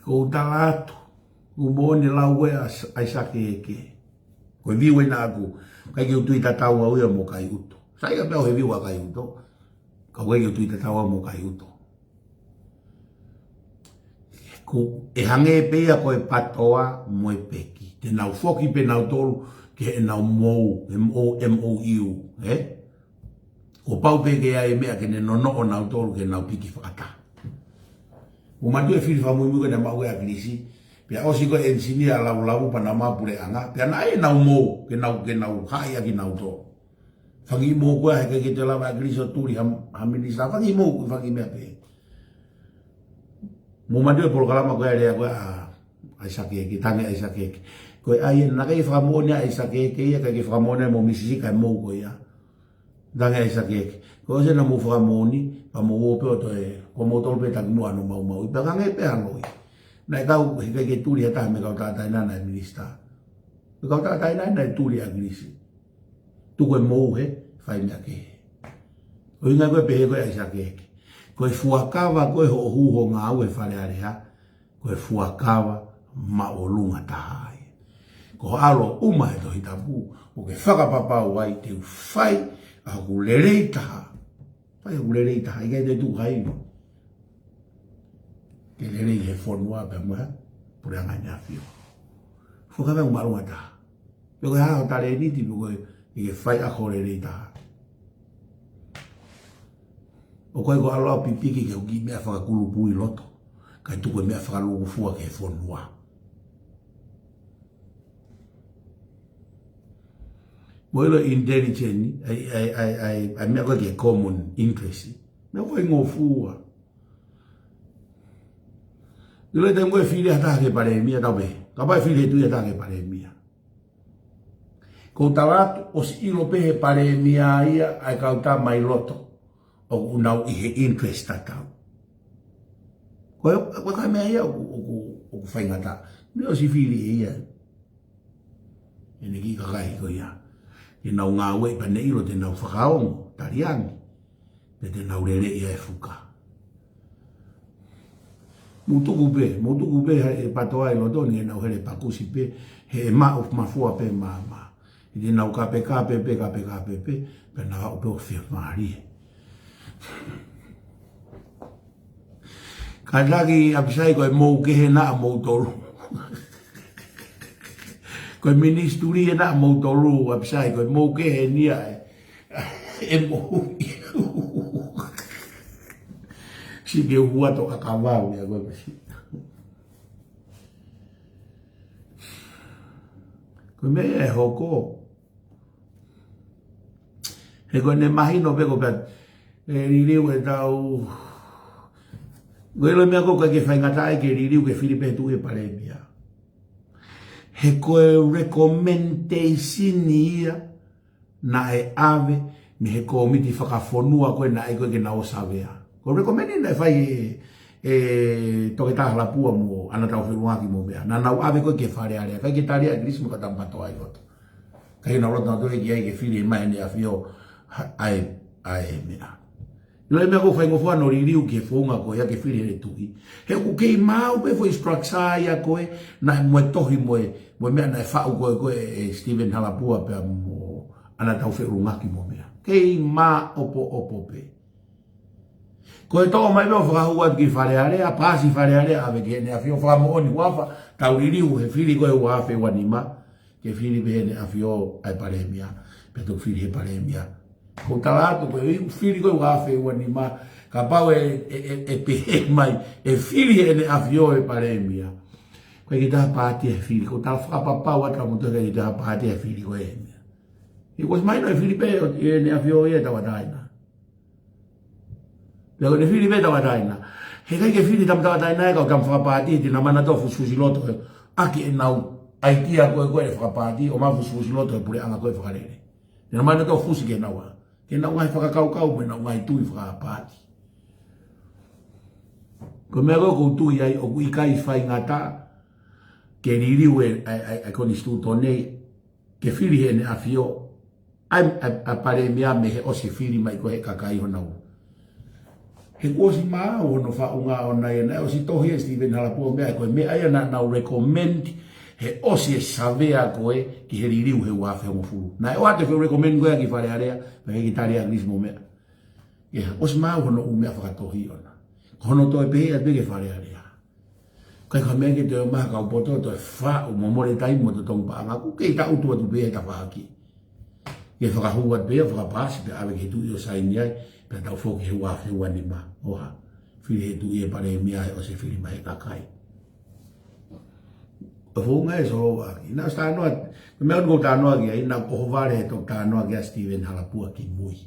ʻOku ou tala atu, ʻoku moʻoni e lau ʻa ʻAisake Eke. Ko e view ʻena ʻaʻaku, ʻikai ke u tui tatau au ia mo Kaiʻuto. Sai ia pea ʻoku he view ʻa Kaiʻuto. Ka ʻoku ʻikai ke u tui tatau au mo Kaiʻuto. Ko e hangē pē ia ko e PATOA mo e peki. Te nau foki pē nautolu ki heʻenau M O U, M O, M O U, ē? Kuo pau pē ke ʻi ai e meʻa ke ne nonoʻo nautolu ke nau piki fakataha. ʻOku ou manatuʻi e fili fakamuimui ko ē naʻe maʻu ʻe ʻAkilisi, pea ʻosi ko e engineer ʻa Lavulavu pea nau maʻu puleʻanga, pea naʻe ʻi ai ʻenau M O U, ke nau, ke nau haʻi ʻaki nautolu. Fanga kiʻi M O U ko ē he ʻikai ke toe lava ʻe ʻAkilisi ʻo tuli ha, ha minisitā, fanga kiʻi M O U, fanga kiʻi meʻa pehē. Mou manatuʻi e polokalama ko ē ʻa e lea ko ē ʻa ʻAisake Eke, tangi ʻAisake Eke. Ko e ʻai ē, naʻe ʻikai ke fakamoʻoni ʻa ʻAisake Eke ia, ʻikai ke fakamoʻoni mo Misisi ka e M O U ko ia. Tangi ʻAisake Eke. Ko e ʻosi naʻa mou fakamoʻoni, pea mou ō pē ʻo toe, ko moutolu pē takimuʻa hono maumauʻi. Pea hangē pē ʻa Loi. Naʻe kau, he ʻikai ke tuli ha taha mei he kau tauʻatāina naʻe minisitā. Mei he kau tauʻatāina naʻe tuli ʻa ʻAkilisi. Tuku e M O U he, fai meʻa kehe. ʻUhinga ko ē pehē ko ē ʻAisake Eke. Ko e fuakava ko ē hoʻo hū ho ngāue Fale Alea, ko e fuakava māʻolunga taha ia. Ko hoʻo ʻalu ʻo ʻuma he Tohi Tapu, ʻo ke fakapapau ai te u fai ʻa hoku lelei taha. Fai hoku lelei taha, ʻikai te u tuku ha ivi ke lelei he fonua pea mo e puleʻanga ʻEne ʻAfio. Fuakava māʻolunga taha. Pe ko e hā ho talēniti, pe ko e, ke fai ʻa hoʻo lelei taha. ʻOku ʻikai ko e ʻalu ʻo pipiki ki he kiʻi meʻa fakakulupu ʻi loto, kae tuku e meʻa fakalūkufua ki he fonua. Mo ʻilo intelligent, ʻa e, ʻa e, ʻa e, ʻa e, ʻa e meʻa ko ē ki he common interest. Meʻa faingofua. ʻIlo e taimi ko ē fili ha taha ke palēmia, tau pehē. Kapau ʻe fili he Tuʻi ha taha ke palēmia, ʻoku ou tala atu, ʻosi ʻilo pē he palēmia ia ʻa e kau tā mai loto ʻoku nau ʻi he interest tatau. Ko e, ko e meʻa ia ʻoku, ʻoku, ʻoku faingataʻa. Meʻa ʻosi fili ʻe ia ʻene kiʻi kakai ko ia. Te nau ngāueʻi pea ne ʻilo te nau fakaongo, taliangi, pe te nau lele ia e fuka. Mou tuku pē, mou tuku pē he, he PTOA ʻi loto ni, nau hele pakusi pē, he maʻu mafua pē māmā. ʻI te nau kapekape pē, kapekape pē, pea nau aʻu pē ʻo fie mālie. Kātaki ʻApisai, ko e mou kehe naʻa moutolu. Ko e ministry ē naʻa moutolu, ʻApisai, ko e mou kehe eni ia ē. ʻE mou. Siʻi ke uhu atu ʻa Kavau ia ko e masi. Ko e meʻa ʻe hoko. He ko ʻene mahino pē ko e pea, ʻe liliu e tau. Ko e ʻilo e meʻa ko ē ʻoku ʻikai ke faingataʻa ke liliu ke fili pē Tuʻi e palēmia. He ko e recommendation ia naʻe ʻave mei he kōmiti fakafonua ko ē naʻe ʻikai ke nau ō ʻo savea. Ko e recommend naʻe fai ʻe, ʻe Toketā Halapua mo ʻAna Taufeʻulungaki mo meʻa. Naʻa nau ʻave ko ē ki he Fale Alea, ʻikai ke tali ʻe ʻAkilisi mo e kau tā mai PTOA ʻi loto. ʻIkai ke nau loto nautolu ia ke fili mai ʻEne ʻAfio ʻa e, ʻa e meʻa. ʻIlo e meʻa ʻoku faingofua hono liliu ki he founga ko ia ke fili he Tuʻi. He ʻoku kei maʻu pē foʻi structure ia ko ē, naʻe mo e tohi mo e, mo e meʻa naʻe faʻu ko ē ko ē ʻe Stephen Halapua pea mo ʻAna Taufeʻulungaki mo meʻa. Kei maʻopoʻopo pē. Ko e toʻo mai pē ʻo fakahū atu ki Fale Alea, paasi Fale Alea, ʻave ki heʻene ʻafio, fakamoʻoni huafa, tau liliu he fili ko ē ua afe ua nima, ke fili pē heʻene ʻafio ʻa e palēmia, pea toki fili he palēmia. ʻOku ou tala atu ko e fili ko ē ua afe ua nima, kapau ʻe, ʻe, ʻe, ʻe pehē mai, ʻe fili heʻene ʻafio e palēmia, ʻikai ke taha pātia he fili, ʻoku ou tala fakapapau atu ka mo toe ʻikai ke taha pātia he fili ko ē meʻa. ʻOku ʻosi mahino ʻe fili pē ʻo, ʻEne ʻAfio ia tauʻatāina. Pea ko ʻene fili pē tauʻatāina. He ʻikai ke fili tama tauʻatāina ʻe kau tama fakapaati, te nau ōmai nautolu ʻo fusifusi loto he, ʻaki ʻenau ʻaitia ko ē ko ē ʻe fakapaati, ōmai fusifusi loto he puleʻanga ko ē fakalele. Te nau ōmai nautolu ʻo fusi ke nau ā. Ke nau ngaahi fakakaukau mo ʻenau ngaahi tui fakapaati. Ko e meʻa ko ē ʻoku ou tui ai ʻoku ʻikai faingataʻa ke liliu e, ʻa e, ʻa e, ʻa e konisitūtone ke fili heʻene ʻAfio ʻa e, ʻa e, ʻa e palēmia mei he ʻosi fili mai ko ē he kakai honau. He kuo ʻosi maʻu hono faʻunga ʻona ia naʻe ʻosi tohi ʻe Stephen Halapua meʻa ko e meʻa ia naʻa nau recommend he ʻosi e savea ko ē ki he liliu he ua afe hongofulu. Naʻe ʻoatu e foʻi recommend ko ia ki Fale Alea, pea ʻikai ke tali ʻe ʻAkilisi mo meʻa. Ia, ʻosi maʻu hono ʻū meʻa fakatohi ʻona. Ko hono toe pehē atu pē ki Fale Alea. ʻIkai ko ha meʻa ke toe ōmai ha kau poto toe faʻu mo mole taimi mo totongi paʻanga, ʻoku kei taʻutu atu pē he tafaʻaki. Ke fakahū atu pē ia, fakapaasi pea ʻave ki he Tuʻi ʻo saini ai, pea tau foki he ua afe ua nima. ʻOha. Fili he Tuʻi e palēmia he ʻosi fili mai he kakai. ʻO founga e solo ʻaki. Naʻa ʻosi talanoa, ko e meʻa ʻoku ou talanoa ki ai, naʻa ku ʻohovale he toki talanoa ki ai ʻa Stephen Halapua kimui.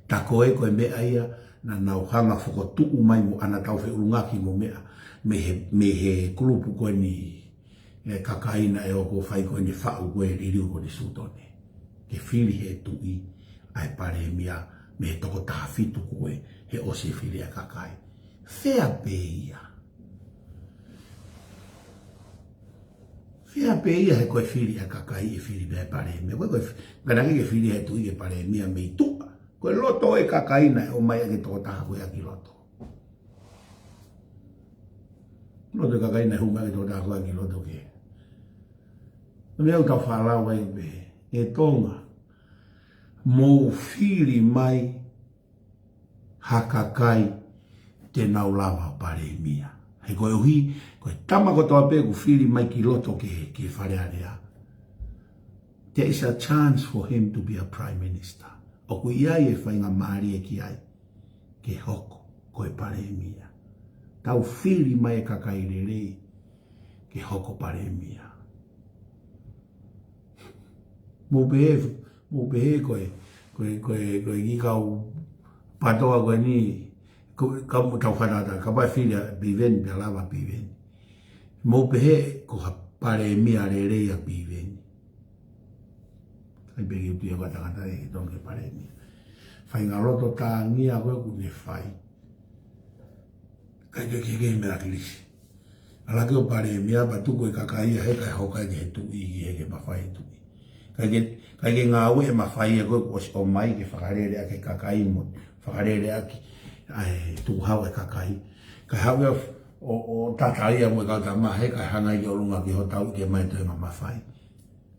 Tā ko ē ko e meʻa ia naʻa nau hanga fokotuʻu mai mo ʻAna Taufeʻulungaki mo meʻa, mei he, mei he kulupu ko eni e kakai naʻe ō ʻo fai ko eni faʻu ko ē liliu konisitūtone. Ke fili he Tuʻi ʻa e palēmia mei he toko taha fitu ko ē he ʻosi fili ʻa e kakai. Fea pē ia. Fea pē ia he ko e fili ʻa e kakai ʻe fili pē ʻa e palēmia. Ko e, ko e, ngana ke fili he Tuʻi e palēmia mei tuʻa. Ko e loto e kakai naʻe ōmai ʻaki e toko taha ko ē ʻaki loto. Loto e kakai naʻe ōmai ʻaki e toko taha ko ē ʻaki loto ke. Ko e meʻa ʻoku tau faʻa lau ai pē, ʻe Tonga, mou fili mai ha kakai te nau lava palēmia. He koeʻuhi, ko e tama kotoa pē ʻoku fili mai ki loto ki he, ki he Fale Alea, there is a chance for him to be a prime minister. ʻOku ʻi ai e faingamālie ki ai ke hoko ko e palēmia. Tau fili mai e kakai lelei ke hoko palēmia. Mou pehē, mou pehē ko e, ko e, ko e, ko e kiʻi kau PTOA ko eni, Ko, ka mo tau fana ata, kapau ʻe fili ʻa Piveni, pea lava ʻa Piveni. Mou pehē ko ha palēmia lelei ʻa Piveni. ʻIkai pē ke u tui au ko e tangata ʻe tonu ke palēmia. Faʻahinga loto tāngia ko ē ʻoku ne fai. ʻIkai ke ke ke mea kilisi. ʻAlu hake ʻo palēmia pea tuku e kakai ia he kae hoka ki he tuʻi, ki he ke mafai e tuʻi. ʻIkai ke, ʻikai ke ngāue e mafai ia ko ē kuo ʻosi ʻomai ke fakalele ʻaki e kakai mo, fakalele ʻaki ʻa e tukuhau e kakai. Kae haʻu ia ʻo, ʻo tata ia mo e kau tama he kae hanga ia ʻolunga ki hotau ke mai toe ma mafai.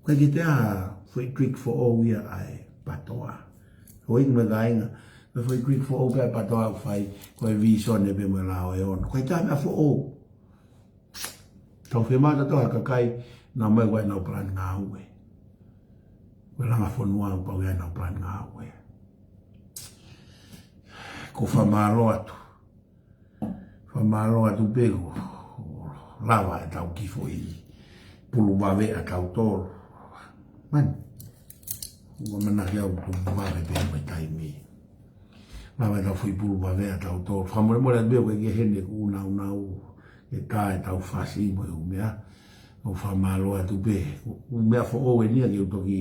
ʻIkai ke te ʻa Frederick Foʻou ia ʻa e PTOA. ʻOi mo e kāinga, ko Frederick Foʻou pē ʻa e PTOA ʻoku fai, ko e visone pē mo e lao ʻe ono. ʻIkai te ʻa meʻa foʻou. Tau fiemaʻu ʻe tautolu ha kakai naʻa mai ʻo ʻai ʻenau palani ngāue. Ko e langa fonua ʻoku pau ia ʻenau palani ngāue. Ko e fakamālō atu. Fakamālō atu pē kuo lava ʻetau kiʻi foʻi pulu vave ʻa tautolu. Man. Ua mana ki au pulu vave pē mo e taimi. Lava ʻetau foʻi pulu vave ʻa tautolu. Fakamolemole atu pē ʻoku ʻikai ke heni ʻeku nāunau ke tā ʻetau fasi mo e ʻū meʻa. ʻOku fakamālō atu pē. ʻŪ meʻa foʻou eni ia ke u toki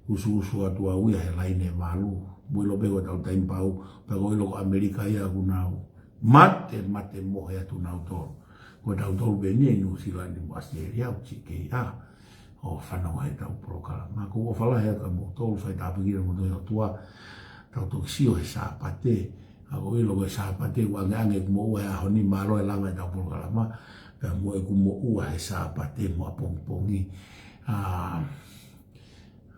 usuusu atu au ia he laine valu. Mou ʻilo pē ko ʻetau taimi pau. Pea ʻoku ou ʻilo ko ʻAmelika ia ʻoku nau mate, mate mohe atu nautolu. Ko tautolu pē eni ʻi Nuʻusila ni mo ʻAositelēlia ʻoku tiki kei ʻa ʻo fanongo heʻetau polokalama. Ko u ʻofa lahi atu kiate kimoutolu, fai tāpuekina kimoutolu ʻe he ʻOtua, tau toki sio he Sāpate. ʻA, ʻoku ou ʻilo ko e Sāpate ʻoku angeange ʻeku moʻua he ʻaho ni, mālō e langa ʻetau polokalama. Pea mo ʻeku moʻua he Sāpate mo ʻapongipongi. ʻA,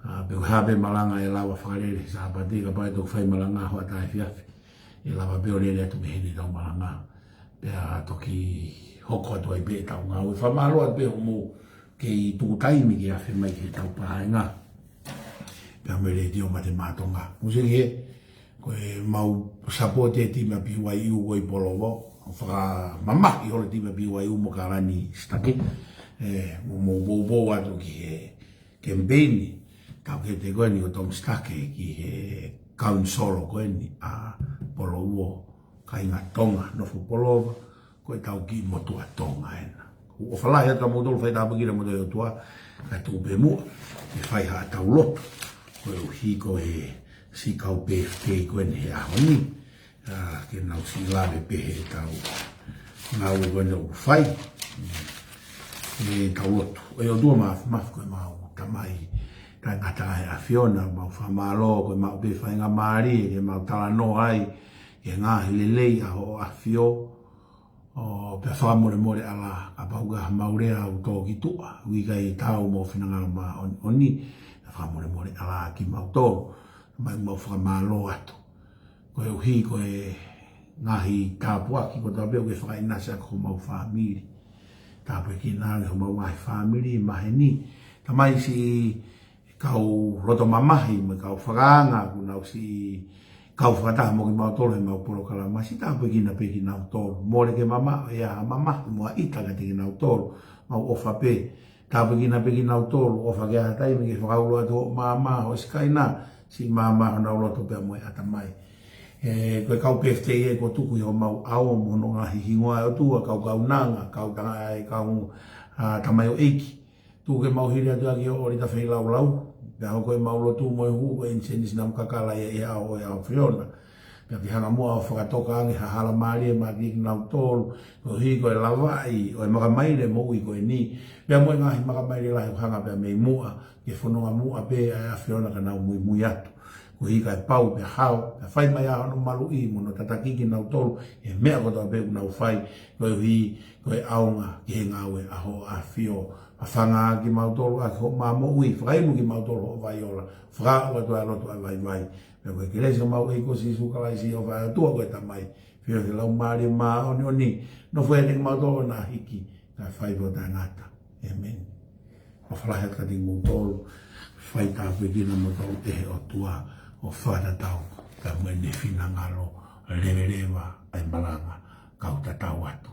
ʻa, pe ko e hā pē malanga ʻe lava fakalele he Sāpate, kapau ʻe toki fai malanga hoʻatā efiafi, ʻe lava pē ʻo lele atu mei heni ʻetau malanga. Pea toki hoko atu ai pē ʻetau ngāue. Fakamālō atu pē hoʻomou kei tuku taimi ke afe mai ki heʻetau paenga. Pea mei he Letiō Mate Maʻa Tonga. Mou sio ki he, ko ʻemau sapoti e timi ʻa BYU ko ē ʻi Polovo. Fakamamahi holo e timi ʻa BYU mo Kalani Sitake. ʻE, mou, mou poupou atu ki he kemipeini, tau kete ko eni ʻo Tom Sitake ki he kaunisolo ko eni ʻa Polovo, kāinga Tonga, nofo Polova, ko ʻetau kiʻi motuʻa Tonga ena. ʻOku ou ʻofa lahi atu kiate kimoutolu, fai tāpuekina kimoutolu ʻe he ʻOtua, kae tuku pē muʻa ke fai haʻatau lotu koeʻuhi ko e siʻi kau pēfitei ko eni he ʻaho ni. ʻA, ke nau siʻi lave pē heʻetau ngāue ko eni ʻoku fai. ʻE tau lotu. ʻE ʻOtua Māfimafi, ko ʻemau Tamai taʻengata ʻi he ʻAfiona, mau fakamālō, ko ʻemau pē faingamālie ke mau talanoa ai ki he ngaahi lelei ʻa hoʻo ʻAfio. ʻO pea fakamolemole ʻAlā, kapau ko ha mau lea ʻoku tō ki tuʻa, ʻoku ʻikai taau mo ho finangalo māʻoniʻoni, pea fakamolemole ʻAlā kimautolu, mai mau fakamālō atu. Koeʻuhi ko e ngaahi tāpuaki kotoa pē ʻoku ke fakaʻinasi ʻaki homau fāmili. Tāpuekina ange homau ngaahi fāmili maheni. Tamai, siʻi kau loto mamahi mo e kau fakaanga kuo nau siʻi kau fakataha mo kimautolu heʻemau polokalama, siʻi tāpuekina pē kinautolu. Mole ke mamaʻo ʻe ha mamahi mo ha ʻita kiate kinautolu, mau ʻofa pē. Tāpuekina pē kinautolu, ʻofa ke ʻi ai ha taimi ke fakaulo atu hoʻo maama, hoʻo sikaina, siʻi maama honau loto pea mo e ʻatamai. ʻE, ko e kau pēfitei ē kuo tuku ʻi homau ʻao mo hono ngaahi hingoa ʻe ʻOtua, kau kaunanga, kau tanga-, ʻa e kau, ʻa, tamaioʻeiki. Tuku ke mau hili atu ʻaki hoʻo ʻolita feilaulau, pea hoko ʻemau lotu mo e hū ko e ʻinisēnisi namu kakala ia ʻi he ʻao ʻo e ʻAfiona. Pea ke hanga muʻa ʻo fakatoka ange ha hala mālie maʻa kinautolu, koeʻuhi ko e lavaʻi ʻo e makamaile moʻui ko eni, pea mo e ngaahi makamaile lahi ʻoku hanga pea mei muʻa, ke fononga muʻa pē ʻa e ʻAfiona ka nau muimui atu. Koeʻuhi kae pau pea hao, pea fai mai ʻa hono maluʻi mo hono tataki kinautolu he meʻa kotoa pē ʻoku nau fai, koeʻuhi ko e ʻaonga ki he ngāue ʻa hoʻo ʻAfio. Fafanga kimautolu ʻaki hoʻo mā moʻui, fakainu kimautolu hoʻo vai ola, fakaaʻu atu ʻa e lotu ʻa e vaivai. Pea ko e kelesi ʻa homau ʻEiki ko Sīsū Kalaisi, ʻofa ʻa e ʻOtua ko e Tamai, feohi ʻa e Laumālie Māʻoniʻoni, nofo ʻiate kimautolu ʻo na hiki, kae fai pē ʻo taʻengata. ʻĒmeni. ʻOfa lahi atu kiate kimoutolu, fai tāpuekina kimoutolu ʻe he ʻOtua, ʻo fakatatau pea mo ʻene finangalo, leveleva ʻa e malanga, kau tatau atu